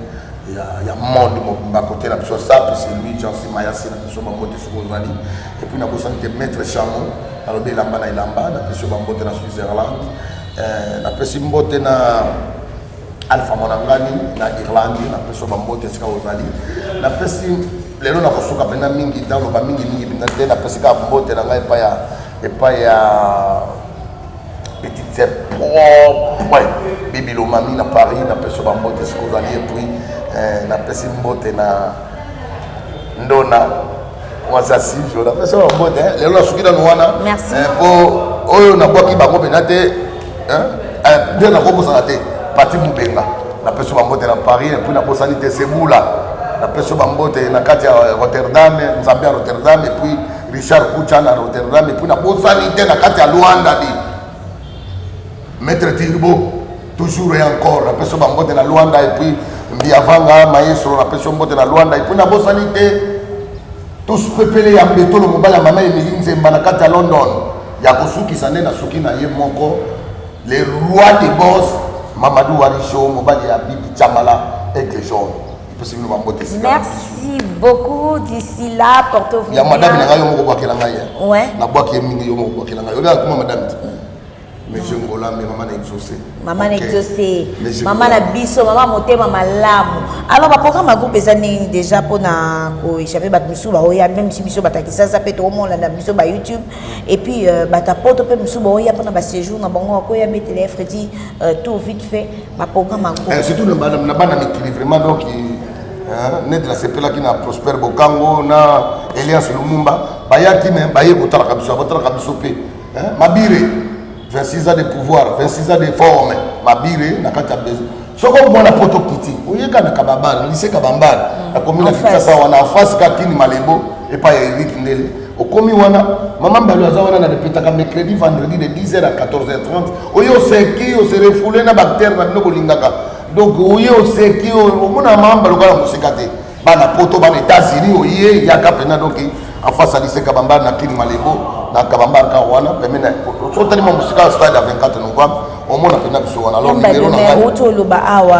Speaker 1: ya monde mobimba kote na biso sape, c'est lui, Jansi Mayasi. Na biso bambote soki ozali. Et puis nabosani te maître Chamo, nalobi elamba na elamba, napesi yo bambote na Switzerland. Napesi mbote na Alpha Mwanangani na Irlande, napesi yo bambote esika ozali. Napesi lelo nakosuka mpenza mingi, naloba mingi mingi mpenza te. Napesi kaka mbote na ngai epai ya petite sœur propre Bibi Lomami na Paris, napesi yo bambote esika ozali. Et puis napesi mbote na Ndona mwasi Silvio, napesi yo bambote. Lelo nasuki nanu wana po oyo nabwaki bango mpenza te nde nakobosana te. Pati Mubenga, napesi yo bambote na Paris. Et puis nabosani te Sebula, napesi yo bambote na kati ya Rotterdam, Nzambe ya Rotterdam. Et puis Richard Kucha na Rotterdam. Et puis nabosani te na kati ya Luanda di maître Tirbo, toujours et encore napesi yo bambote na Luanda. Et puis Mbiavanga maestro, napesi yo mbote na Luanda. Et puis nabosani te tous pepele ya mbetolo, mobali ya mama Emili Nzemba na kati ya London. Ya kosukisa nde nasuki na ye moko, le roi des boss, Mamadou Waricho, mobali ya Bibi Chamala, aigle jaune. Epesi bino bambote.
Speaker 2: Merci beaucoup. D'ici là, portez-vous
Speaker 1: ya madame na ngai, yo moko bwakela ngai. Nabwaki ye mingi, yo moko bwakela ngai. Oyo akoma madame te, Monsieur Ngola, mais maman na exaucé.
Speaker 2: Mama na exaucé. Mama na biso, mama motema malamu. Alors ba programme ya groupe eza nini déjà mpona koéchappe bato misusu baoya, même si biso bato ya Kisasa mpe tokomolanda biso ba YouTube, et puis bato ya poto mpe mosusu baoya mpona baséjour na bango, akoya betela Fredi tour vite fait baprogramme ya groupe?
Speaker 1: Surtout na bana mikili vraiment, donc neti nasepelaki na Prosper Bokango na Elias Lumumba, bayaki me baye kotalaka biso, batalaka biso mpe Mabire, 26 ans de pouvoir, 26 ans de forme, Mabire na kati ya besoin. Soki omwana poto kiti, oyeka na Kabambare, lycée Kabambare, akomi na Kinshasa wana, en face ka Kini Malebo, epai ya Erik Ndele. Okomi wana, mama Mbalo aza wana. Na repetaka mercredi, vendredi de 10h à 14h30. Oyo oseki, ose refoule na bactère na bino bolingaka. Donc oye, oseki, omona mama Mbalo kaka mosika te. Bana poto, bana États-Unis, oye yaka mpena. Donc en face ya lycée Kabambare na Kini Malebo, na Kabambare ka wana pembeni, so otali mwa mosika stade ya 24 novembre, omona mpena biso wana. Alors
Speaker 2: numéro na ngai, outi oloba awa,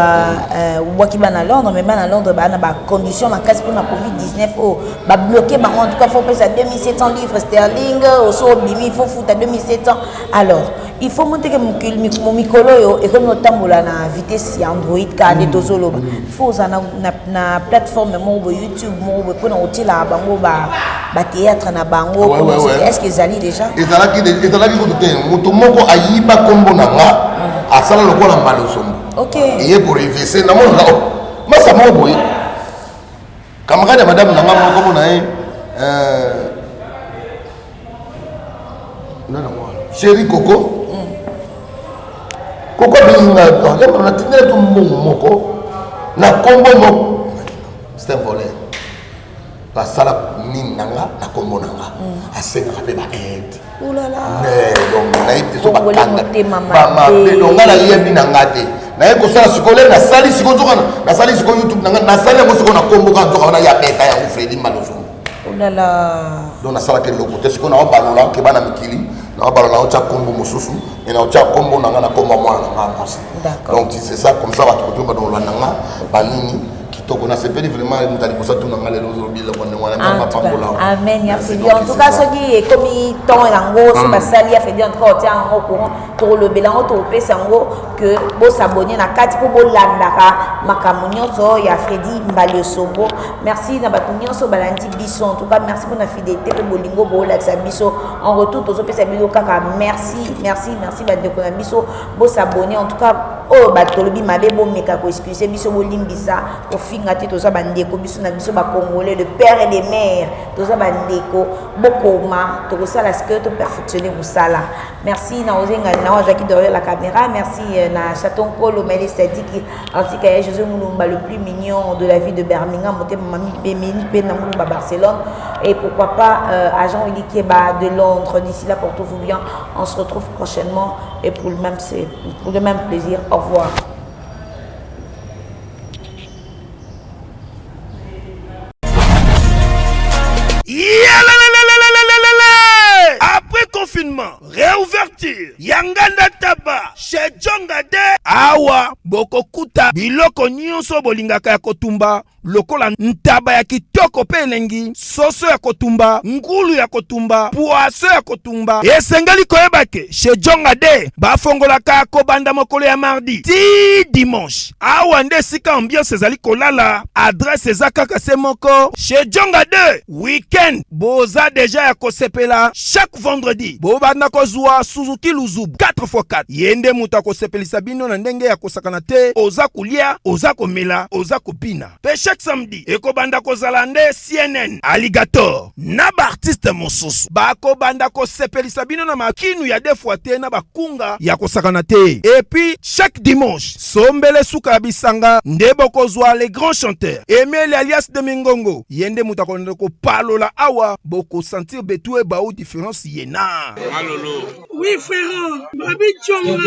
Speaker 2: obwaki bana Londres, mais bana Londres baa na bacondition makasi mpona COVID-19 oyo babloke bango. En tout cas, faut opesa 2700 livres sterling. Oso obimi, faut futa 2700. Alors il faut moteke mikolo oyo ekomi otambola na vitesse ya Android kaka nde tozoloba. Il faut ozala na plateforme moko boye, YouTube moko boye, mpona kotielaka bango bathéâtre na bango. Est ce que ezali déjà?
Speaker 1: Ezalaki kutu te. Moto moko ayiba nkombo na nga, asala lokola Mbalosombo. Eye korevese, namonaka masa moko boye, camarade ya madame na nga moko mona ye nana wana, chéri Koko. Koko abengi nga, natindela to mbongo moko na nkombo moko. C'est un voleur. Basala nini na nga na nkombo na nga, asengaka mpe baaide. Donc nayebi te so bakanga bamabe. Donc nga nayebi na nga te, naye kosala sikoyo le nasali sikoyo, nzoka nasali sikoyo YouTube na nga, nasali yango sikoyo na nkombo kaka, nzoka wana ya beta yango Fredi Mbalosombo. Donc nasalaka eloko te. Sikoyo naobalola ke bana mikili, naobalola, naotya nkombo mosusu, me naotya nkombo na nga na nkombo ya mwana na nga mwasi. Donc c'est ça, comme ça bato koto badolanda nga banini. Kitoko, nasepeli vraiment. Moto ya liboso atuna nga lelo, ozolobi eloko ndenge wana. Nzambe apambola.
Speaker 2: Amen. Ya Fredi, en tout cas, soki ekomi temps yango, so basali ya Fredi, en tout cas otia yango courant, tokolobela yango, tokopesa yango que bosabone na kati mpo bolandaka makambo nyonso ya Fredi Mbali Osombo. Merci na bato nyonso balandi biso. En tout cas, merci mpona fidélité mpe bolingo boolakisa biso. En retour, tozopesa bino kaka merci, merci, merci. Bandeko na biso, bosabone. En tout cas, oyo bato tolobi mabe, bomeka koexcuse biso, bolimbisa, kofinga te. Toza bandeko, biso na biso bacongolais, de père et de mère, toza bandeko. Bokoma, tokosala ce que toperfectionne mosala. Merci na Ozenga na azaki derrière la caméra. Merci na Chaton Kolo Mele Sadiki, ainsi que José Moulumba, le plus mignon de la ville de Birmingham, Motema Mami Pemeni pe na Moulumba Barcelone, et pourquoi pas agent Willy Keba de Londres. D'ici là, portez-vous bien. On se retrouve prochainement et pour le même plaisir. Au revoir.
Speaker 3: Après confinement, réouverture ya Nganda Taba chez Jonga de awa, bokokuta biloko nyonso bolingaka ya kotumba, lokola ntaba ya kitoko mpe elengi, soso ya kotumba, ngulu ya kotumba, poisson ya kotumba. Esengeli koyeba ke chez Jonga de bafongolaka kobanda mokolo ya mardi ti dimanche. Awa nde esika ambiance ezali kolala. Adresse eza kaka se moko, chez Jonga 2. Weekend boza deja ya kosepela. Chaque vendredi bobanda kozwa Suzuki Luzubu 4x4. Ye nde moto akosepelisa bino na ndenge ya kosakana te. Oza kolia, oza komela, oza kobina. Mpe chaque samedi ekobanda kozala nde CNN Alligator na baartiste mosusu bakobanda kosepelisa bino na makinu ya deux fois te, na bakunga ya kosakana te. Et puis chaque dimanche, sombele suka ya bisanga nde bokozwa les grands chanteurs Emile alias de Mingongo. Ye nde moto akolanda kopalola awa, bokosentir betu ebau différence ye na
Speaker 5: Oui, frère, Babi Djonga.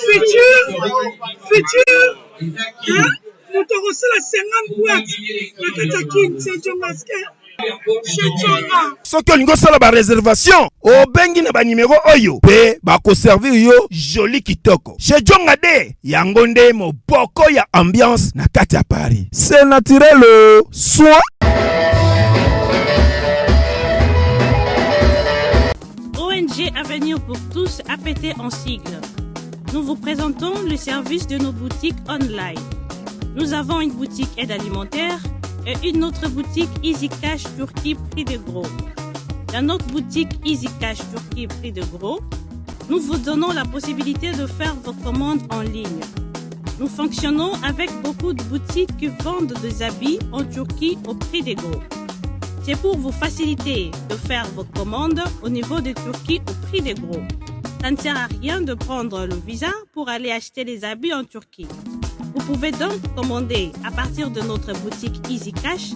Speaker 5: Futur, futur, hein? Moto akosala 50 boîte na kati ya Kin, c'est Djongaske. Chez Djonga.
Speaker 3: Soki olingi osala bareservation, obengi na banimero oyo mpe bakoservir yo joli kitoko. Chez Jonga de yango nde moboko ya ambiance na kati ya Paris. C'est naturel, soin.
Speaker 6: ONG Avenir pour tous, APT en sigle. Nous vous présentons le service de nos boutiques online. Nous avons une boutique aide alimentaire et une autre boutique Easy Cash Turquie prix de gros. Dans notre boutique Easy Cash Turquie prix de gros, nous vous donnons la possibilité de faire vos commandes en ligne. Nous fonctionnons avec beaucoup de boutiques qui vendent des habits en Turquie au prix des gros. C'est pour vous faciliter de faire vos commandes au niveau de Turquie au prix des gros. Ça ne sert à rien de prendre le visa pour aller acheter les habits en Turquie. Vous pouvez donc commander à partir de notre boutique Easy Cash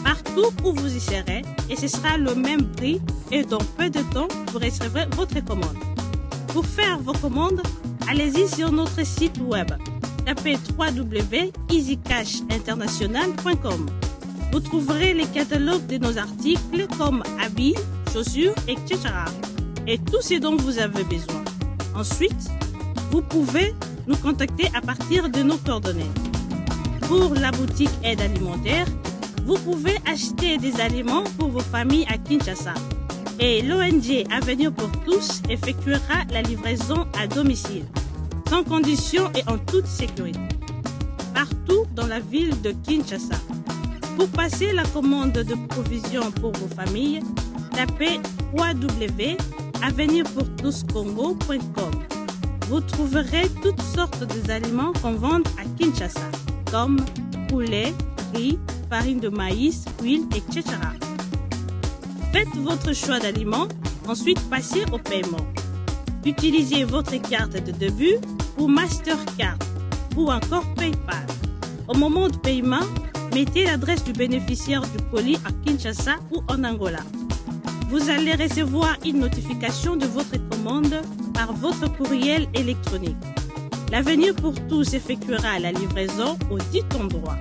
Speaker 6: partout où vous y serez et ce sera le même prix et dans peu de temps, vous recevrez votre commande. Pour faire vos commandes, allez-y sur notre site web. Tapez www.easycashinternational.com. Vous trouverez les catalogues de nos articles comme habits, chaussures, etc. Et tout ce dont vous avez besoin. Ensuite, vous pouvez nous contacter à partir de nos coordonnées. Pour la boutique aide alimentaire, vous pouvez acheter des aliments pour vos familles à Kinshasa. Et l'ONG Avenir pour tous effectuera la livraison à domicile, sans condition et en toute sécurité, partout dans la ville de Kinshasa. Pour passer la commande de provisions pour vos familles, tapez www.avenirpourtouscongo.com. Vous trouverez toutes sortes d'aliments qu'on vend à Kinshasa, comme poulet, riz, farine de maïs, huile, etc. Faites votre choix d'aliments, ensuite passez au paiement. Utilisez votre carte de début ou Mastercard ou encore PayPal. Au moment de paiement, mettez l'adresse du bénéficiaire du colis à Kinshasa ou en Angola. Vous allez recevoir une notification de votre commande par votre courriel électronique. L'Avenir pour tous effectuera la livraison au dit endroit.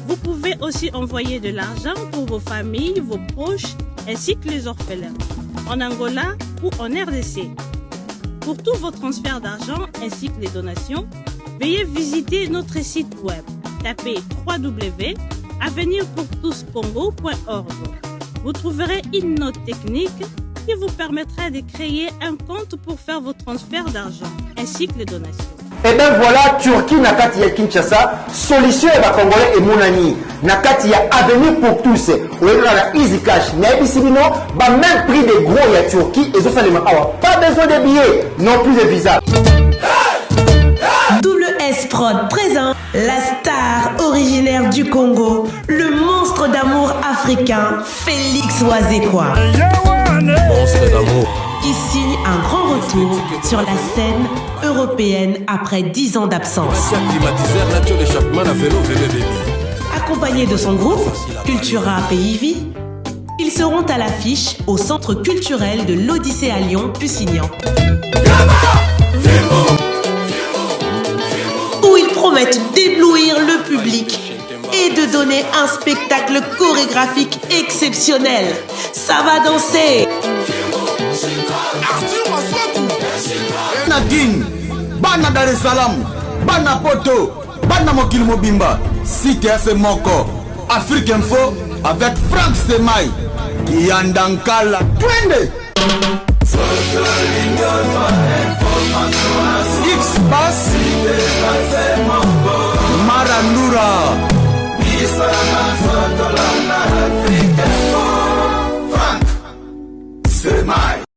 Speaker 6: Vous pouvez aussi envoyer de l'argent pour vos familles, vos proches, ainsi que les orphelins, en Angola ou en RDC. Pour tous vos transferts d'argent ainsi que les donations, veuillez visiter notre site web. Tapez www.avenirpourtouscongo.org. Vous trouverez une note technique qui vous permettra de créer un compte pour faire vos transferts d'argent ainsi que les donations.
Speaker 4: Et ben voilà, Turquie na kati ya Kinshasa, solution ya ba Congolais emonani na kati ya Avenir pour tous. Oyekaka na Easy Cash, nayebisi bino ba même prix de gros ya Turquie ezosalema awa. Pas besoin de billets, non plus de visa.
Speaker 7: Double S Prod présente la star originaire du Congo, le monstre d'amour africain, Félix Wazekwa.
Speaker 8: Monstre d'amour.
Speaker 7: Qui signe un grand retour sur la scène européenne après 10 ans d'absence.
Speaker 8: Climatiseur na tio l'échappement na vélo vélo baby.
Speaker 7: Accompagné de son groupe, Cultura Pays Vie, ils seront à l'affiche au Centre culturel de l'Odyssée à Lyon, Pusignan. Où ils promettent d'éblouir le public et de donner un spectacle chorégraphique exceptionnel. Ça va danser!
Speaker 9: Na Kin, bana Dar es Salaam, bana Poto, bana mokili mobimba, site ya se moko, Afrique Info avec Franck Stemay, Kiyanda Nkala, twende! X Bass, Marandura.
Speaker 1: Franck Stemay.